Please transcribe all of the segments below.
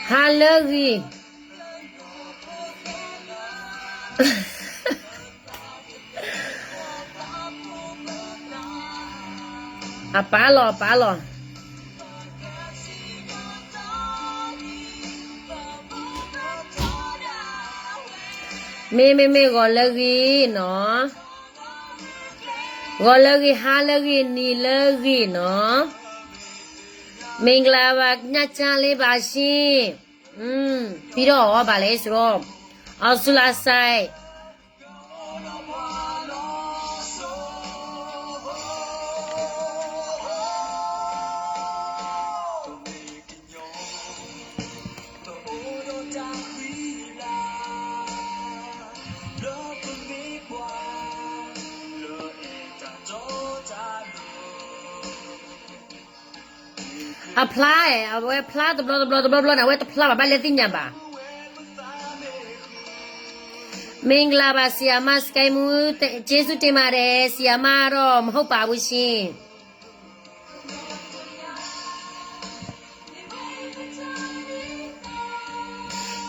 ဟါလၢဂ့ၤ, အပာ်လီၤ အပာ်လီၤ, မ့မ့မ့ၢ်ဂီၤလၢဂ့ၤနီၤ, ဂီၤလၢဂ့ၤ ဟါလၢဂ့ၤ နံၤလၢဂ့ၤနီၤ, မင်္ဂလာပါ ညချမ်းလေးပါရှင်, ပြီးတော့ ဘာလဲဆိုတော့ အောင်စုလာဆိုင် အဖျါ, အဝဲဖျါတဘျီတဘျီတဘျီဘျီန့ၣ် အဝဲတဖျါဘၣ် ဘၣ်လဲၤသ့ၣ်ညါဘၣ်. မင်္ဂလာပါ ဆရာမ စကဲမူ ကျေးဇူးတင်ပါတယ် ဆရာမတော့ မဟုတ်ပါဘူးရှင်.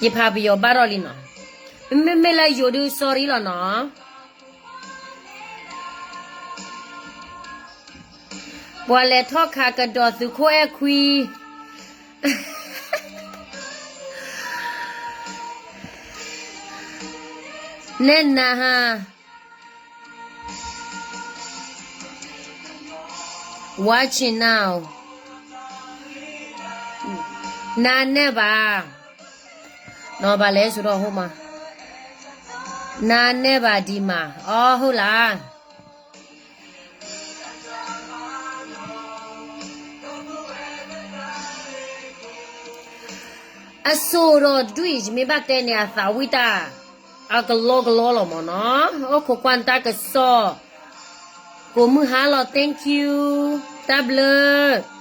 ယဖးပယီၤဘၣ်ထီၣ်လံနီၤ, မ့မ့ၢ်လၢယိၤဒုး sorry လီၤနီၤ. ပှၤလဲၤထီၣ်ခးကဒီးသုးခိၣ်အဲၣ်ခွံ နဲနၤဟါ, watching now, နၤနဲဘၣ်, နီၤဘၣ်လဲၤစိဒီးဟိမး, နၤနဲဘၣ်ဒံးမး, အီ ဟုတ်လား. အစိၣ်ဒီးဒွံၣ် ယမ့ၢ်ဘၣ်တဲန့ၣ် အသးဝံၣ်တၢ် အကလီကလီလီၤမးနီၤ, အိၣ်ခိးကွၢ်တၢ်ကစီၣ်, ကိးမုၢ်ဟါလီၤ thank you, တၢ်ဘျၢ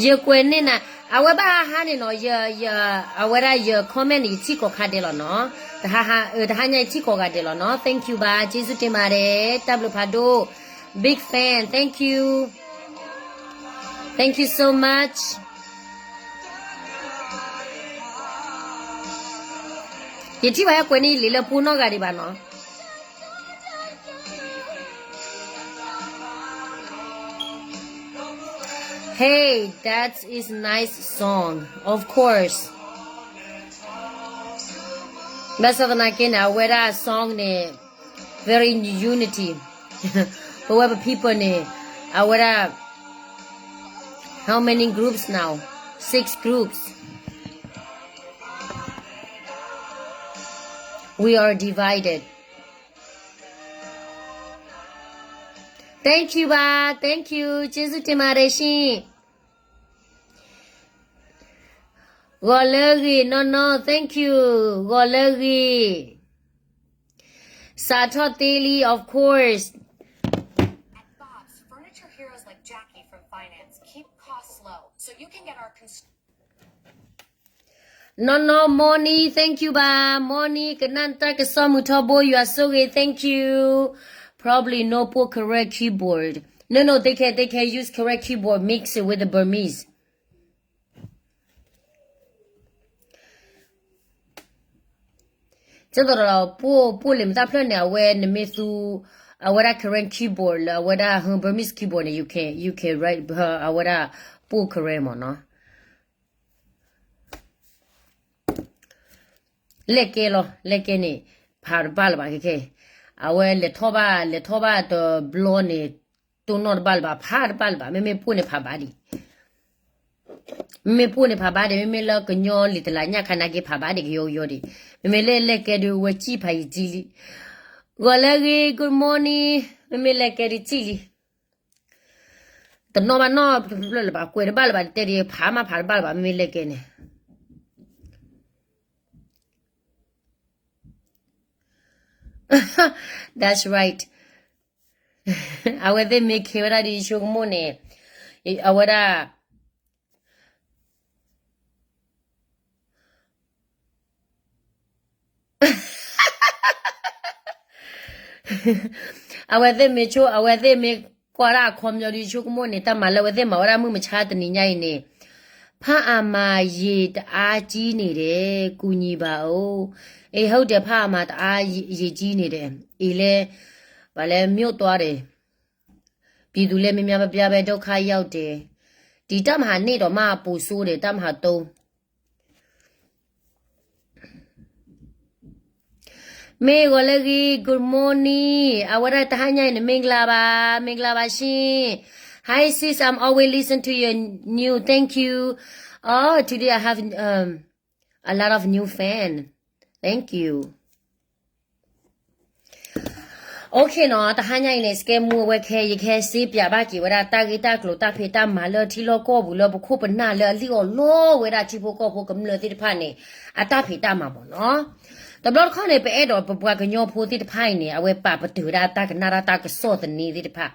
ယကွဲးန့ၢ်နၤ, အဝဲဘၣ်ဟါဟါန့ၣ်နီၤ, အဝဲဒၣ်ယ comment န့ၣ် ယထံၣ်ကိးခါဒဲးလီၤနီၤ, တဟါညါယထံၣ်ကိးဂၤဒဲးလီၤနီၤ, thank you ဘၣ်, ကျေးဇူးတင်ပါတယ်, တၢ်ဘျုးဖးဒိၣ်, big fan, thank you, thank you so much. ယထံၣ်ဘၣ်ဟဲကွဲးန့ၢ်လံလၢပူနီၢ်ဂၤဒံးဘၣ်နီၤ. Hey, that is nice song, of course. ဘၣ်ဆၣ်သနာ်က့န့ၣ် အဝဲဒၣ် song န့ၣ် very unity. ပဝဲပ people န့ၣ် အဝဲဒၣ် how many groups now? Six groups. We are divided. Thank you ဘၣ်, thank you, ကျေးဇူးတင်ပါတယ်ရှင်. ဂီၤလၢဂ့ၤ နီၢ်နီၢ်, thank you, ဂီၤလၢဂ့ၤ. စးထီၣ်သ့လံ of course. At Bob's, furniture heroes like Jackie from finance keep costs low, so you can get our consumer နီၢ်နီၢ် Moni, thank you ဘၣ်, Moni ကနၣ်တၢ်ကစီၣ်မုၢ်ထီဘိ ယွၤဆိၣ်ဂ့ၤ thank you. Probably နီၢ်ပိၢ် Karen keyboard. No, no, they can, they can use Karen keyboard, mix it with the Burmese. ကသိးဒီး ပိၢ် ပိၢ်လံာ်မတၢ်ဖျၢၣ်န့ၣ် အဝဲနမ့ၢ်သူ အဝဲဒၣ် Karen keyboard လၢအဝဲဒၣ် Burmese keyboard န့ၣ် you can, you can write အဝဲဒၣ် ပိၢ် Karen မ့ၢ်နီၤ. လဲၣ်ကဲလီၤ, လဲၣ်ကဲန့ၣ် ဖးတဘၣ်လၢၤဘၣ်ခဲခဲ, အဝဲလဲၤထီၣ်ဘၣ် လဲၤထီၣ်ဘၣ်တဘျီန့ၣ် တိၢ်နီၣ်တဘၣ်လၢၤဘၣ်, ဖးတဘၣ်လၢၤဘၣ်, မ့မ့ၢ်ပိၢ်န့ၣ်ဖးဘၣ်ဒံး, မ့မ့ၢ်ပိၢ်န့ၣ်ဖးဘၣ်ဒံး, မ့မ့ၢ်လၢကညီလံာ်တလးညၣ်ခါနာ်က့ဖးဘၣ်ဒံးကယီကယီဒံး, မ့မ့ၢ်လဲၣ်လဲၣ်ကဲဒုးဝဲစံၣ်ဖးယံာ်ကံလံ, ဂီၤလၢဂ့ၤ good morning, မ့မ့ၢ်လဲၣ်ကဲဒုးစံၣ်လံ တနီၣ်ဘၣ်နီတဖျၢၣ်လၢၤဘၣ်, ကွဲးတဘၣ်လၢၤဘၣ်, တဲဒ်ဖးမးဖးတဘၣ်လၢၤဘၣ်, မ့မ့ၢ်လဲၣ်ကဲန့ၣ်. That's right. အဝဲသ့ၣ်မ့ၢ်ကဲဝဲဒၣ်ဒ်ယဆိကမိၣ်န့ၣ်, အဝဲဒၣ် That's အဝဲသ့ၣ်မ့ၢ်ဆိ အဝဲသ့ၣ်မ့ၢ်ကွၢ်ဒၣ်အခီပညီဒ်ဆိကမိၣ်န့ၣ် တၢ်မၤလၢအဝဲသ့ၣ်မၤဝဲဒၣ်မုၢ်မဆါတနံၤညါအံၤန့ၣ်, ဖးအါမး ရေတအားကြီးနေတယ်, ကူညီပါဦး. အ့ ဟုတ်တယ်, ဖးအါမး တအားရေကြီးနေတယ်. အ့ လဲ, ဘာလဲ, မြို့သွားတယ်. ပြည်သူလည်း များများပြားပြားပဲ ဒုက္ခရောက်တယ်. ဒီတပ်မဟာနှစ်တောင်မှ ပိုဆိုးတယ်, တပ်မဟာသုံး. မ့ၢ်ဂီၤလၢဂ့ၤ, good morning. အဝဲဒၣ်တဟါညါအံၤန့ၣ် မင်္ဂလာပါ, မင်္ဂလာပါရှင်. Hi sis, I'm always listen to your new, thank you. Oh, today I have um, a lot of new fan. Thank you. Okay နီၤ, တဟါညါအံၤန့ၣ် စကဲမူအဝဲခဲ ယကဟဲစ့ပၠးဘၣ်က့ၤဝဲဒၣ် တၢ်ဂ့ၢ်တၢ်ကျိၤတၢ်ဖံးတၢ်မၤလၢထံလီၢ်ကီၢ်ပူၤလၢပခိၣ်ပနၢ်လၢအလံၣ်အီၣ်လီဝဲဒၣ်ထံဖိကီၢ်ဖိကမျၢၢ်သ့ၣ်တဖၣ်န့ၣ် အတၢ်ဖံးတၢ်မၤမ့ၢ်နီၤ. တဘျီတခီၣ်န့ၣ် ပအဲၣ်ဒိးပပှၤကညီဖိသ့ၣ်တဖၣ်အံၤန့ၣ် အဝဲပာ်ပတုာ်ဝဲဒၣ်တၢ်ကနၣ်တၢ်တၢ်ကစီၣ်သန့သ့ၣ်တဖၣ်,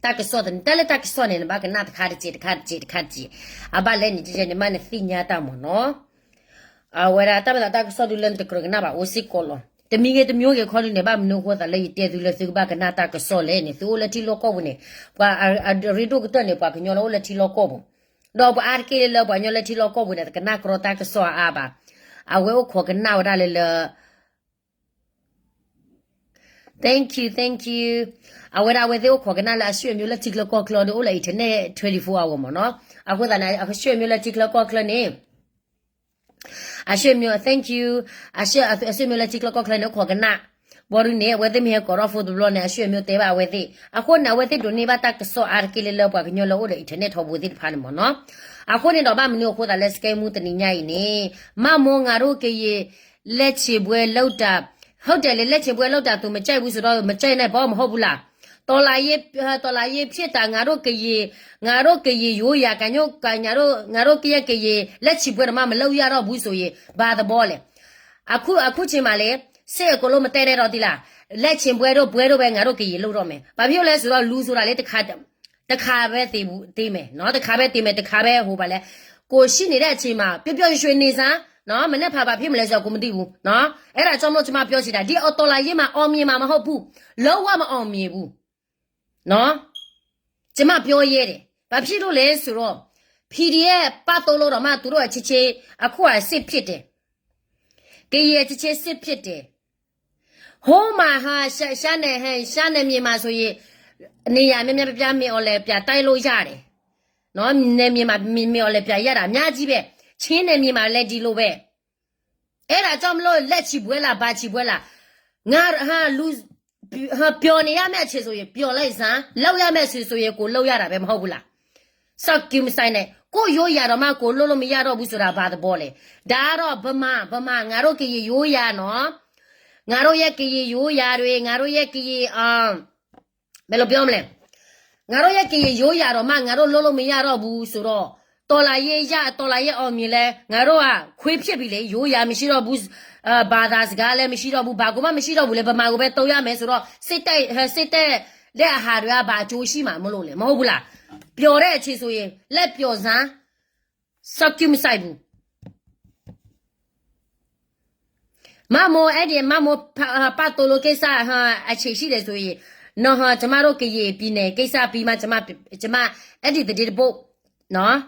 တၢ်ကစီၣ်သန့, တၢ်လၢတၢ်ကစီၣ်န့ၣ် နဘၣ်ကနၣ်တခါတစဲးတခါတစဲးတခါတစဲး, အဘၣ်လဲၣ်န့ၣ် ကဲကဲန့ၣ် မ့ၢ်နသ့ၣ်ညါတၢ်မ့ၢ်နီၤ. အဝဲဒၣ်တၢ်မၤသးတၢ်ကစီၣ်ဒုးလၢနတကြၢးကနၣ်ဘၣ်အိၣ်စ့ၢ်ကီးလီၤ. တမံၤဂ့ၤတမံၤဂ့ၤခီဒုးန့ၣ် ဘၣ်မနုၤအဃိသးလၢယတဲသုလၢသုကဘၣ်ကနၣ်တၢ်ကစီၣ်လဲၣ်န့ၣ် သုအိၣ်လၢထံလီၢ်ကီၢ်ပူၤန့ၣ်, ပှၤအရ့ဒိၣ်ကတၢၢ်န့ၣ် ပှၤကညီလၢအိၣ်လၢထံလီၢ်ကီၢ်ပူၤ, ဒီးပှၤအါတက့ၢ်လၢပှၤကညီလၢထံလီၢ်ကီၢ်ပူၤန့ၣ် တကနၣ်ကရီတၢ်ကစီၣ်အါအါဘၣ်. အဝဲအိၣ်ခိးကနၣ်ဝဲဒၣ်လၢလၢ Thank you, thank you. အဝဲဒၣ်အဝဲသ့ၣ်အိၣ်ခိးကနၣ်လၢအဆွေမျိုးလၢထံချၢကီၢ်ချၢဒီးအိၣ်လၢ internet twenty-four hour မ့ၢ်နီၤ. အဃိသတးန့ၣ် အဆွေမျိုးလၢထံချၢကီၢ်ချၢန့ၣ်, အဆွေမျိုး, thank you. အဆွေမျိုးလၢထံချၢကီၢ်ချၢန့ၣ် အိၣ်ခိးကနၣ်. ဘီဒုန့ၣ် အဝဲသ့ၣ်မ့ၢ်ဟဲကိးထီၣ်ဖိတဘျီန့ၣ် အဆွေမျိုးတဲဘၣ်အဝဲသ့ၣ်. အဃိန့ၣ် အဝဲသ့ၣ်ဒိးန့ၢ်ဘၣ်တၢ်ကစီၣ်အါတက့ၢ်လၢလၢပှၤကညီလၢအိၣ်ဒီး internet ထီဘိသ့ၣ်တဖၣ်န့ၣ်မ့ၢ်နီၤ. အဃိန့ၣ်ဒီးဘၣ်မနုၤအဃိသးလၢစကဲမူတနံၤညါအံၤန့ၣ်, မ့ၢ်မိၢ် ငါတို့ကရင် လက်ချေပွဲလုပ်တာ, ဟုတ်တယ်လေ, လက်ချေပွဲလုပ်တာ သူမကြိုက်ဘူးဆိုတော့ မကြိုက်နဲ့ပေါ့ မဟုတ်ဘူးလား. တော်လှန်ရေး, တော်လှန်ရေးဖြစ်တာ ငါတို့ကရင်, ငါတို့ကရင်ရိုးရာ ကညို့ ကညို့ ငါတို့ကရင် ငါတို့ကရင်လက်ချေပွဲတော့မှ မလုပ်ရတော့ဘူးဆိုရင် ဘာသဘောလဲ. အခု, အခုချိန်မှာလေ, စစ်အကုန်လုံးမတည့်တဲ့တော့သီလား. လက်ချေပွဲတို့ ပွဲတို့ပဲ ငါတို့ကရင်လုပ်တော့မယ်. ဘာဖြစ်လို့လဲဆိုတော့ လူဆိုတာလေ တစ်ခါ, တစ်ခါပဲသေဘူး, သေမယ်နော်, တစ်ခါပဲသေမယ်, တစ်ခါပဲဟိုပါလဲ. ကိုရှိနေတဲ့အချိန်မှာ ပျော်ပျော်ရွှင်ရွှင်နေစမ်းနော်, မနက်ဖြန်ဘာဖြစ်မလဲဆိုတာ ကိုမသိဘူးနော်. အဲ့ဒါကြောင့်မလို့ ကျွန်မပြောချင်တာ ဒီတော်လှန်ရေးမှာ အောင်မြင်မှာမဟုတ်ဘူး, လုံးဝမအောင်မြင်ဘူးနော်. ကျွန်မပြောရဲတယ်. ဘာဖြစ်လို့လဲဆိုတော့ PDF ပသို့လို့တော့မှ သူတို့အချင်းချင်း အခုဟာစစ်ဖြစ်တယ်. ကရင်အချင်းချင်းစစ်ဖြစ်တယ်. ဟိုမှာဟာ ရှမ်း, ရှမ်းနယ်, ဟဲ, ရှမ်းနယ်မြေမှာဆိုရင် နေရာများများပြားပြား မင်းအောင်လှိုင်ပြတိုက်လို့ရတယ်နော်. နယ်မြေမှာ မင်း, မင်းအောင်လှိုင်ပြရတာအများကြီးပဲ. ချင်းနယ်မြေမှာလည်းဒီလိုပဲ. အဲ့ဒါကြောင့်မလို့ လက်ချေပွဲလား ဘာချေပွဲလား. ငါ, ဟာ, လူ, ဟာ, ပျော်နေရမယ့်အချိန်ဆိုရင် ပျော်လိုက်စမ်း, လုပ်ရမယ့်အချိန်ဆိုရင် ကိုယ်လုပ်ရတာပဲ မဟုတ်ဘူးလား. စောင့်ကြည့်မဆိုင်နဲ့, ကိုယ့်ရိုးရာတော့မှ ကိုယ်လုပ်လို့မရတော့ဘူးဆိုတာ ဘာသဘောလဲ. ဒါကတော့ဗမာ, ဗမာ, ငါတို့ကရင်ရိုးရာနော်. ငါတို့ရဲ့ကရင်ရိုးရာတွေ, ငါတို့ရဲ့ကရင်, အာ, ဘယ်လိုပြောမလဲ. ငါတို့ရဲ့ကရင်ရိုးရာတော့မှ ငါတို့လုပ်လို့မရတော့ဘူးဆိုတော့ တော်လှန်ရေးရ, တော်လှန်ရေးအောင်မြင်လဲ ငါတို့ကခွေးဖြစ်ပြီလေ, ရိုးရာမရှိတော့ဘူး, အာ, ဘာသာစကားလည်းမရှိတော့ဘူး, ဘာကိုမှမရှိတော့ဘူးလေ, ဗမာကိုပဲသုံးရမယ်ဆိုတော့ စစ်တပ်, စစ်တပ်ရဲ့အဟာတွေက ဘာအကျိုးရှိမှာမို့လို့လဲ, မဟုတ်ဘူးလား. ပျော်တဲ့အချိန်ဆိုရင် လက်ပျော်စမ်း, စောင့်ကြည့်မဆိုင်ဘူး. မမိုး, အဲ့ဒီမမိုး ပ, ပသို့လို့ကိစ္စ ဟာ, အချိန်ရှိတယ်ဆိုရင်, နော်, ဟာ, ကျမတို့ကရင်ပြည်နယ်ကိစ္စပြီးမှ ကျမ, ကျမ, အဲ့ဒီသတင်းတစ်ပုဒ်နော်.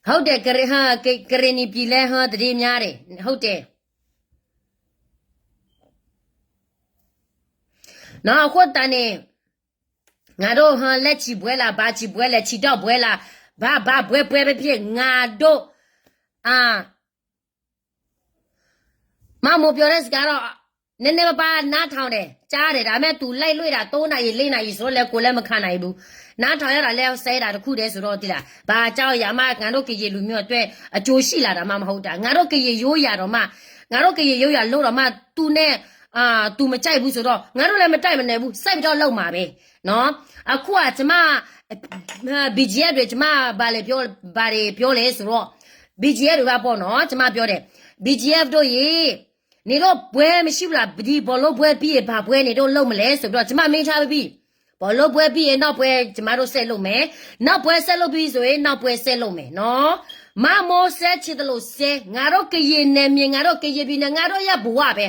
ဟုတ်တယ်, ကရ, ဟာ, က, ကရင်နီပြည်လဲ ဟာ, သတင်းများတယ်, ဟုတ်တယ်. နော်, အဃိသတးန့ၣ် ငါတို့ ဟါ, လက်ချေပွဲလား, ဘာချေပွဲလဲ, ချီထီၣ်ပွဲလား, ဘာ, ဘာပွဲပွဲပဲဖြစ်, ငါတို့, အာ, မမိုးပြောတဲ့စကားတော့ နည်းနည်းပါးပါးနားထောင်တယ်, ကြားတယ်, ဒါပေမဲ့ သူလိုက်လွှင့်တာ သုံးနာရီ, လေးနာရီဆိုတော့လည်း ကိုယ်လည်းမခံနိုင်ဘူး, နားထောင်ရတာလည်း စဲတာတစ်ခုတည်းဆိုတော့ သိလား, ဘာကြောင့်ရမှ ငါတို့ကရင်လူမျိုးအတွက် အကျိုးရှိလာတာမှ မဟုတ်တာ, ငါတို့ကရင်ရိုးရာတော့မှ, ငါတို့ကရင်ရိုးရာလို့တော့မှ သူနဲ့, အာ, သူမကြိုက်ဘူးဆိုတော့ ငါတို့လည်း မတိုက်မနက်ဘူး, ဆက်ပြီးတော့လုပ်မှာပဲနော်. အခုက ကျမ, BGF တွေ ကျမ ဘာလဲပြော, ဘာတွေပြောလဲဆိုတော့, BGF တွေကပေါ့နော်, ကျမပြောတယ်, BGF တို့ရေ, နေတော့ပွဲမရှိဘူးလား, ဒီဘောလုံးပွဲပြီးရင် ဘာပွဲနေတော့လုပ်မလဲဆိုပြီးတော့ ကျမမေးထားပြီးပြီ. ဘောလုံးပွဲပြီးရင် နောက်ပွဲကျမတို့ဆက်လုပ်မယ်, နောက်ပွဲဆက်လုပ်ပြီးဆိုရင် နောက်ပွဲဆက်လုပ်မယ်နော်. မမိုးစဲချင်သလိုစဲ, ငါတို့ကရင်နယ်မြေ, ငါတို့ကရင်ပြည်နယ်, ငါတို့ရဲ့ဘဝပဲ.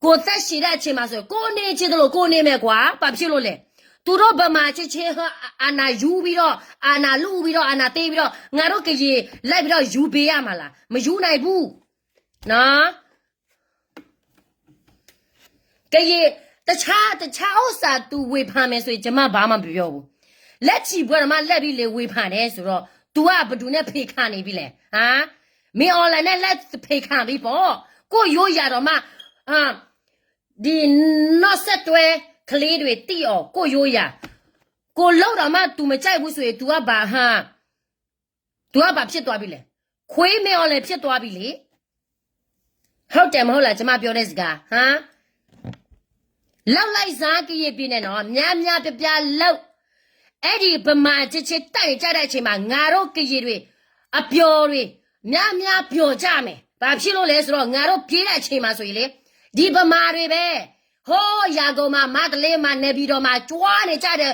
ကိုယ်သက်ရှင်တဲ့အချိန်မှာဆိုရင် ကိုယ့်နေ့ချစ်သလို ကိုယ့်နေ့မယ်ကွာ ဘာဖြစ်လို့လဲ။ သူတို့ဗမာချစ်ချစ် အာဏာယူပြီးတော့ အာဏာလုပြီးတော့ အာဏာသိမ်းပြီးတော့ ငါတို့ကရင်လိုက်ပြီးတော့ယူပေးရမှာလား။ မယူနိုင်ဘူးနော်။ ကရင် တခြားတခြားဥစ္စာ သူဝေဖန်မယ်ဆိုရင် ကျွန်မဘာမှမပြောဘူး။ လက်ချီပွဲတော်မှာ လက်ပြီးလေဝေဖန်တယ်ဆိုတော့ သူကဘယ်သူနဲ့ဖေခံနေပြီလဲ။ ဟမ်။ မင်းအောင်လှိုင်နဲ့ လက်ဖေခံပြီးပေါ့။ ကိုယ့်ရိုးရာတော်မှ အာ ဒီနောက်ဆက်တွဲကလေးတွေသိအောင် ကိုယ့်ရိုးရာ။ ကိုယ်လုပ်တော့မှ သူမကြိုက်ဘူးဆိုရင် သူကဘာဟမ် သူကဘာဖြစ်သွားပြီလဲ။ ခွေးမင်းအောင်လှိုင်ဖြစ်သွားပြီလေ။ ဟုတ်တယ်မဟုတ်လား ကျွန်မပြောတဲ့စကား ဟမ်။ လောက်လိုက်စား ကရင်ပြည်နယ်နော် များများပြားပြားလောက် အဲ့ဒီဗမာချစ်ချစ်တိုက်နေကြတဲ့အချိန်မှာ ငါတို့ကရင်တွေ အပျော်တွေ များများပျော်ကြမယ်။ ဘာဖြစ်လို့လဲဆိုတော့ ငါတို့ပြေးတဲ့အချိန်မှာဆိုရင်လေ ဒီဗမာတွေပဲ ဟိုးရန်ကုန်မှာ မန္တလေးမှာ နေပြည်တော်မှာ ကြွားနေကြတယ်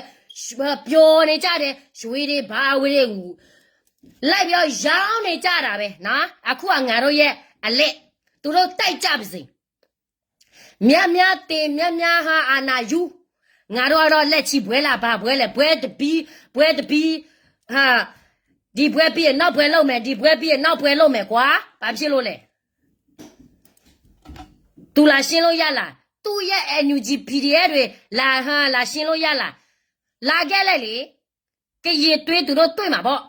ပျော်နေကြတယ် ရွှေတွေဘာဝေတွေ လိုက်ပြီးတော့ရောင်းနေကြတာပဲနော်။ အခုကငါတို့ရဲ့အလှည့် သူတို့တိုက်ကြပါစေ။ များများသေ များများဟာအာဏာယူ ငါတို့ကတော့လက်ချီပွဲလား ဘာပွဲလဲ ပွဲတပြီး ပွဲတပြီး ဟာ ဒီပွဲပြီးရင်နောက်ပွဲလုပ်မယ် ဒီပွဲပြီးရင်နောက်ပွဲလုပ်မယ်ကွာ ဘာဖြစ်လို့လဲ။ သူလာရှင်းလို့ရလား။ သူ့ရဲ့ NUG PDF တွေ လာဟါ လာရှင်းလို့ရလား။ လာခဲ့လိုက်လေ။ ကရင်တွေသူတို့တွေ့မှာပေါ့။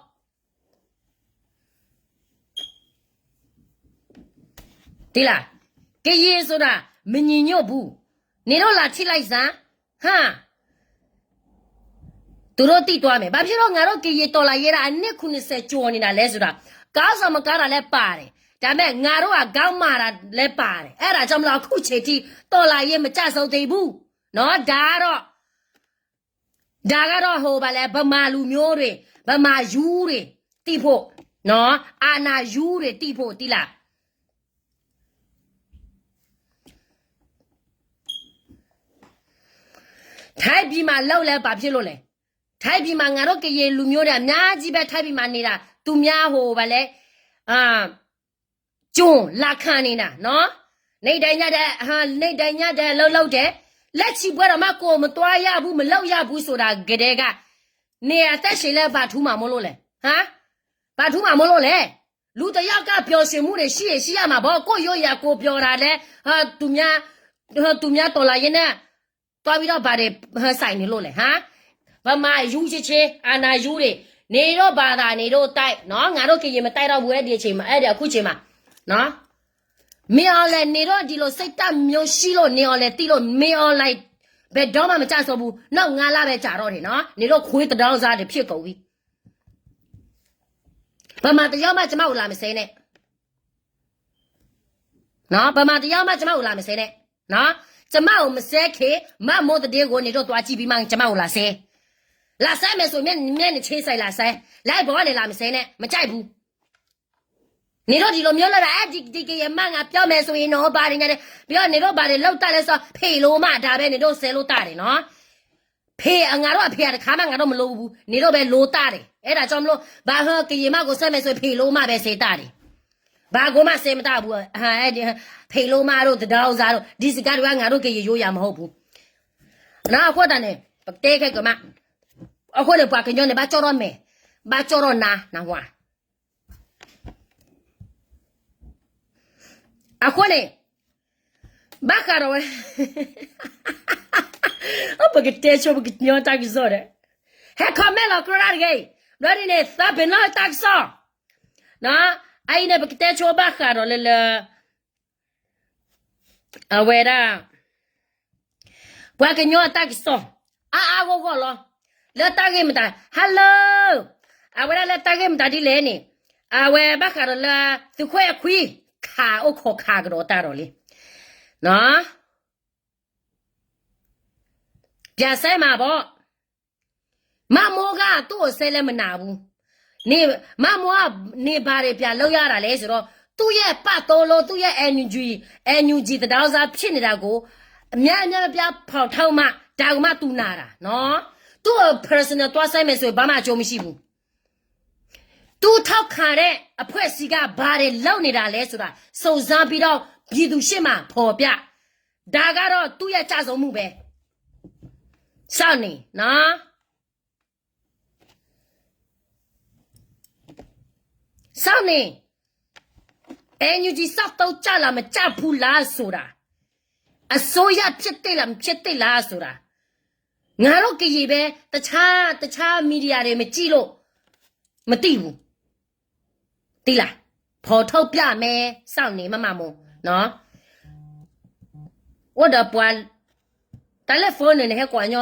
သိလား။ ကရင်ဆိုတာ မညီညွတ်ဘူး။ နင်တို့လာထိလိုက်စမ်း။ ဟမ်။ သူတို့သိသွားမယ်။ ဘာဖြစ်လို့ငါတို့ကရင်တော်လှန်ရေးက အနှစ်ခုနှစ်ဆယ်ကျော်နေတာလဲဆိုတာ ခေါင်းဆောင်မကောင်းတာလည်းပါတယ်။ ဒါပေမဲ့ ငါတို့က ခေါင်းမာတာလည်းပါတယ်။ အဲ့ဒါကြောင့်မလို့ အခုချိန်ထိ တော်လှန်ရေးမကျဆုံးသေးဘူးနော်။ ဒါကတော့ ဒါကတော့ ဟို ဘာလဲ ဗမာလူမျိုးတွေ ဗမာယူတွေ သိဖို့နော်။ အာဏာယူတွေ သိဖို့ သိလား။ ထိုင်းပြည်မှာလုပ်လဲ ဘာဖြစ်လို့လဲ။ ထိုင်းပြည်မှာ ငါတို့ကရင်လူမျိုးတွေ အများကြီးပဲ ထိုင်းပြည်မှာနေတာ သူများ ဟို ဘာလဲ အာ ကျွန်လာခံနေတာနော်။ နေတိုင်းညတိုင်း ဟမ် နေတိုင်းညတိုင်း အလုပ်လုပ်တယ်။ လက်ချီပွဲတော်မှာ ကိုယ်မသွားရဘူး မလုပ်ရဘူးဆိုတာကတည်းက နေအသက်ရှင်လဲ ဘာထူးမှာမို့လို့လဲ။ ဟမ်။ ဘာထူးမှာမို့လို့လဲ။ လူတစ်ယောက်က ပျော်ရွှင်မှုတွေ ရှိရင်ရှိရမှာပေါ့။ ကိုယ့်ရိုးရာ ကိုယ်ပျော်တာလဲ ဟမ် သူများ ဟမ် သူများတော်လှန်ရေးနဲ့ သွားပြီးတော့ ဘာတွေ ဟမ် ဆိုင်နေလို့လဲ ဟမ်။ ဗမာယူချစ်ချစ် အာဏာယူတွေ နေတော့ ဘာသာနေတော့ တိုက်နော်။ ငါတို့ကရင်မတိုက်တော့ဘူး အဲ့ဒီအချိန်မှာ အဲ့ဒီအခုချိန်မှာနော်။ မင်းအောင်လှိုင် နေတော့ ဒီလိုစိတ်ဓာတ်မျိုးရှိလို့ နေအောင်လှိုင် သိလို့ မင်းအောင်လှိုင် ဘယ်တော့မှမကျဆုံးဘူး။ နောက်ငါးလပဲ ကြာတော့တယ်နော်။ နေတော့ ခွေးတဒေါင်းစားတွေ ဖြစ်ကုန်ပြီ။ ဗမာတစ်ယောက်မှ ကျွန်မကို လာမစဲနဲ့နော်။ ဗမာတစ်ယောက်မှ ကျွန်မကို လာမစဲနဲ့နော်။ ကျွန်မကို မစဲခင် မမိုးသဒင်းကို နေတော့ သွားကြည့်ပြီးမှ ကျွန်မကို လာစဲ။ လာစဲမယ်ဆိုရင် မျက်မျက်နှာချင်းဆိုင် လာစဲ။ လိုက်ပေါ်ကနေ လာမစဲနဲ့ မကြိုက်ဘူး။ နေတော့ ဒီလိုမျိုးလုပ်တာ အဲ့ဒီ ဒီကရင်မငါ ပြောမယ်ဆိုရင်နော် ဘာတွေညာတယ် ပြီးတော့ နေတော့ ဘာတွေလုပ်တတ်လဲဆို ဖေလိုမဒါပဲ နေတော့ စဲလို့တတ်တယ်နော်။ ဖေ ငါတို့အဖေက တစ်ခါမှ ငါတို့မလိုဘူး နေတော့ ပဲလိုတတ်တယ်။ အဲ့ဒါကြောင့်မလို့ ဘာဟော ကရင်မကို စဲမယ်ဆိုရင် ဖေလိုမပဲ စဲတတ်တယ်။ ဘာကိုမှ စဲမတတ်ဘူး။ ဟမ် အဲ့ဒီ ဖေလိုမတို့ တဒေါင်းစားတို့ ဒီစကားတွေက ငါတို့ကရင်ရိုးရာမဟုတ်ဘူးနော်။ အဃိသတးန့ၣ် ပကတဲခဲကမး အဃိန့ၣ် ပှၤကညီန့ၣ် ဘၣ်ကၠီၣ်ထီၣ်မဲာ် ဘၣ်ကၠီၣ်ထီၣ်နါ နၢ်ဟူဧါ. အဃိန့ၣ် ဘၣ်ဃးဒီးဝဲ ပကတဲဆိ ပကညီတၢ်ကစီၣ်ဒီး ဟဲ comment လီၤ ကြၢးဒၣ်တဂ့ၤ ဘျီဒ်န့ၣ် သးပ့ၤနီၣ်တၢ်ကစီၣ် အအံၤန့ၣ် ပကတဲဆိဘၣ်ဃးဒီးလၢလၢ အဝဲဒၣ် ပှၤကညီအတၢ်ကစီၣ် အါအါဂီၢ်ဂီၢ်လီၤ. လၢတၢ်ဂ့ၢ်မတၤ hello အဝဲဒၣ်လၢတၢ်ဂ့ၢ်မတၤဒ်လဲၣ်န့ၣ် အဝဲဘၣ်ဃးဒီးလၢ သုးခွဲးအခွံ ခးအိၣ်ခိးခးကဒီးတၢ်ဒီးလံ ပျံၤစဲမးဘီ မမိုးက သူ့ကို ဆက်လက်မနာဘူး. နေ မမိုးက နေ ဘာတွေ ပြန်လုပ်ရတာလဲဆိုတော့ သူ့ရဲ့ ပသို့လို့ သူ့ရဲ့ NUG NUG တဒေါင်းစား ဖြစ်နေတာကို အများအများပြား ဖော်ထုတ်မှ ဒါကမှ သူနာတာနော်. သူ့ကို personal သွားစမ်းမယ်ဆိုရင် ဘာမှအကျိုးမရှိဘူး. သူထောက်ခံတဲ့အဖွဲ့အစည်းက ဘာတွေလုပ်နေတာလဲဆိုတာ စုံစမ်းပြီးတော့ ပြည်သူရှေ့မှာ ဖော်ပြ။ ဒါကတော့ သူ့ရဲ့ ကျဆုံးမှုပဲ။ စောင့်နေနော်။ စောင့်နေ။ အဲန်ယူဂျီ စောင့်သုံး ကျလား မကျဘူးလားဆိုတာ၊ အစိုးရဖြစ်သင့်လား မဖြစ်သင့်လားဆိုတာ ငါတို့ကရင်ပဲ၊ တခြား တခြား မီဒီယာတွေ မကြည့်လို့ မသိဘူး။ သိလား။ ဖော်ထုတ်ပြမယ်။ စောင့်နေ မမမို နော်။ အိၣ်ဒီးပှၤ တၢ်လၢ phone န့ၣ် နဟဲကွၢ်ညီ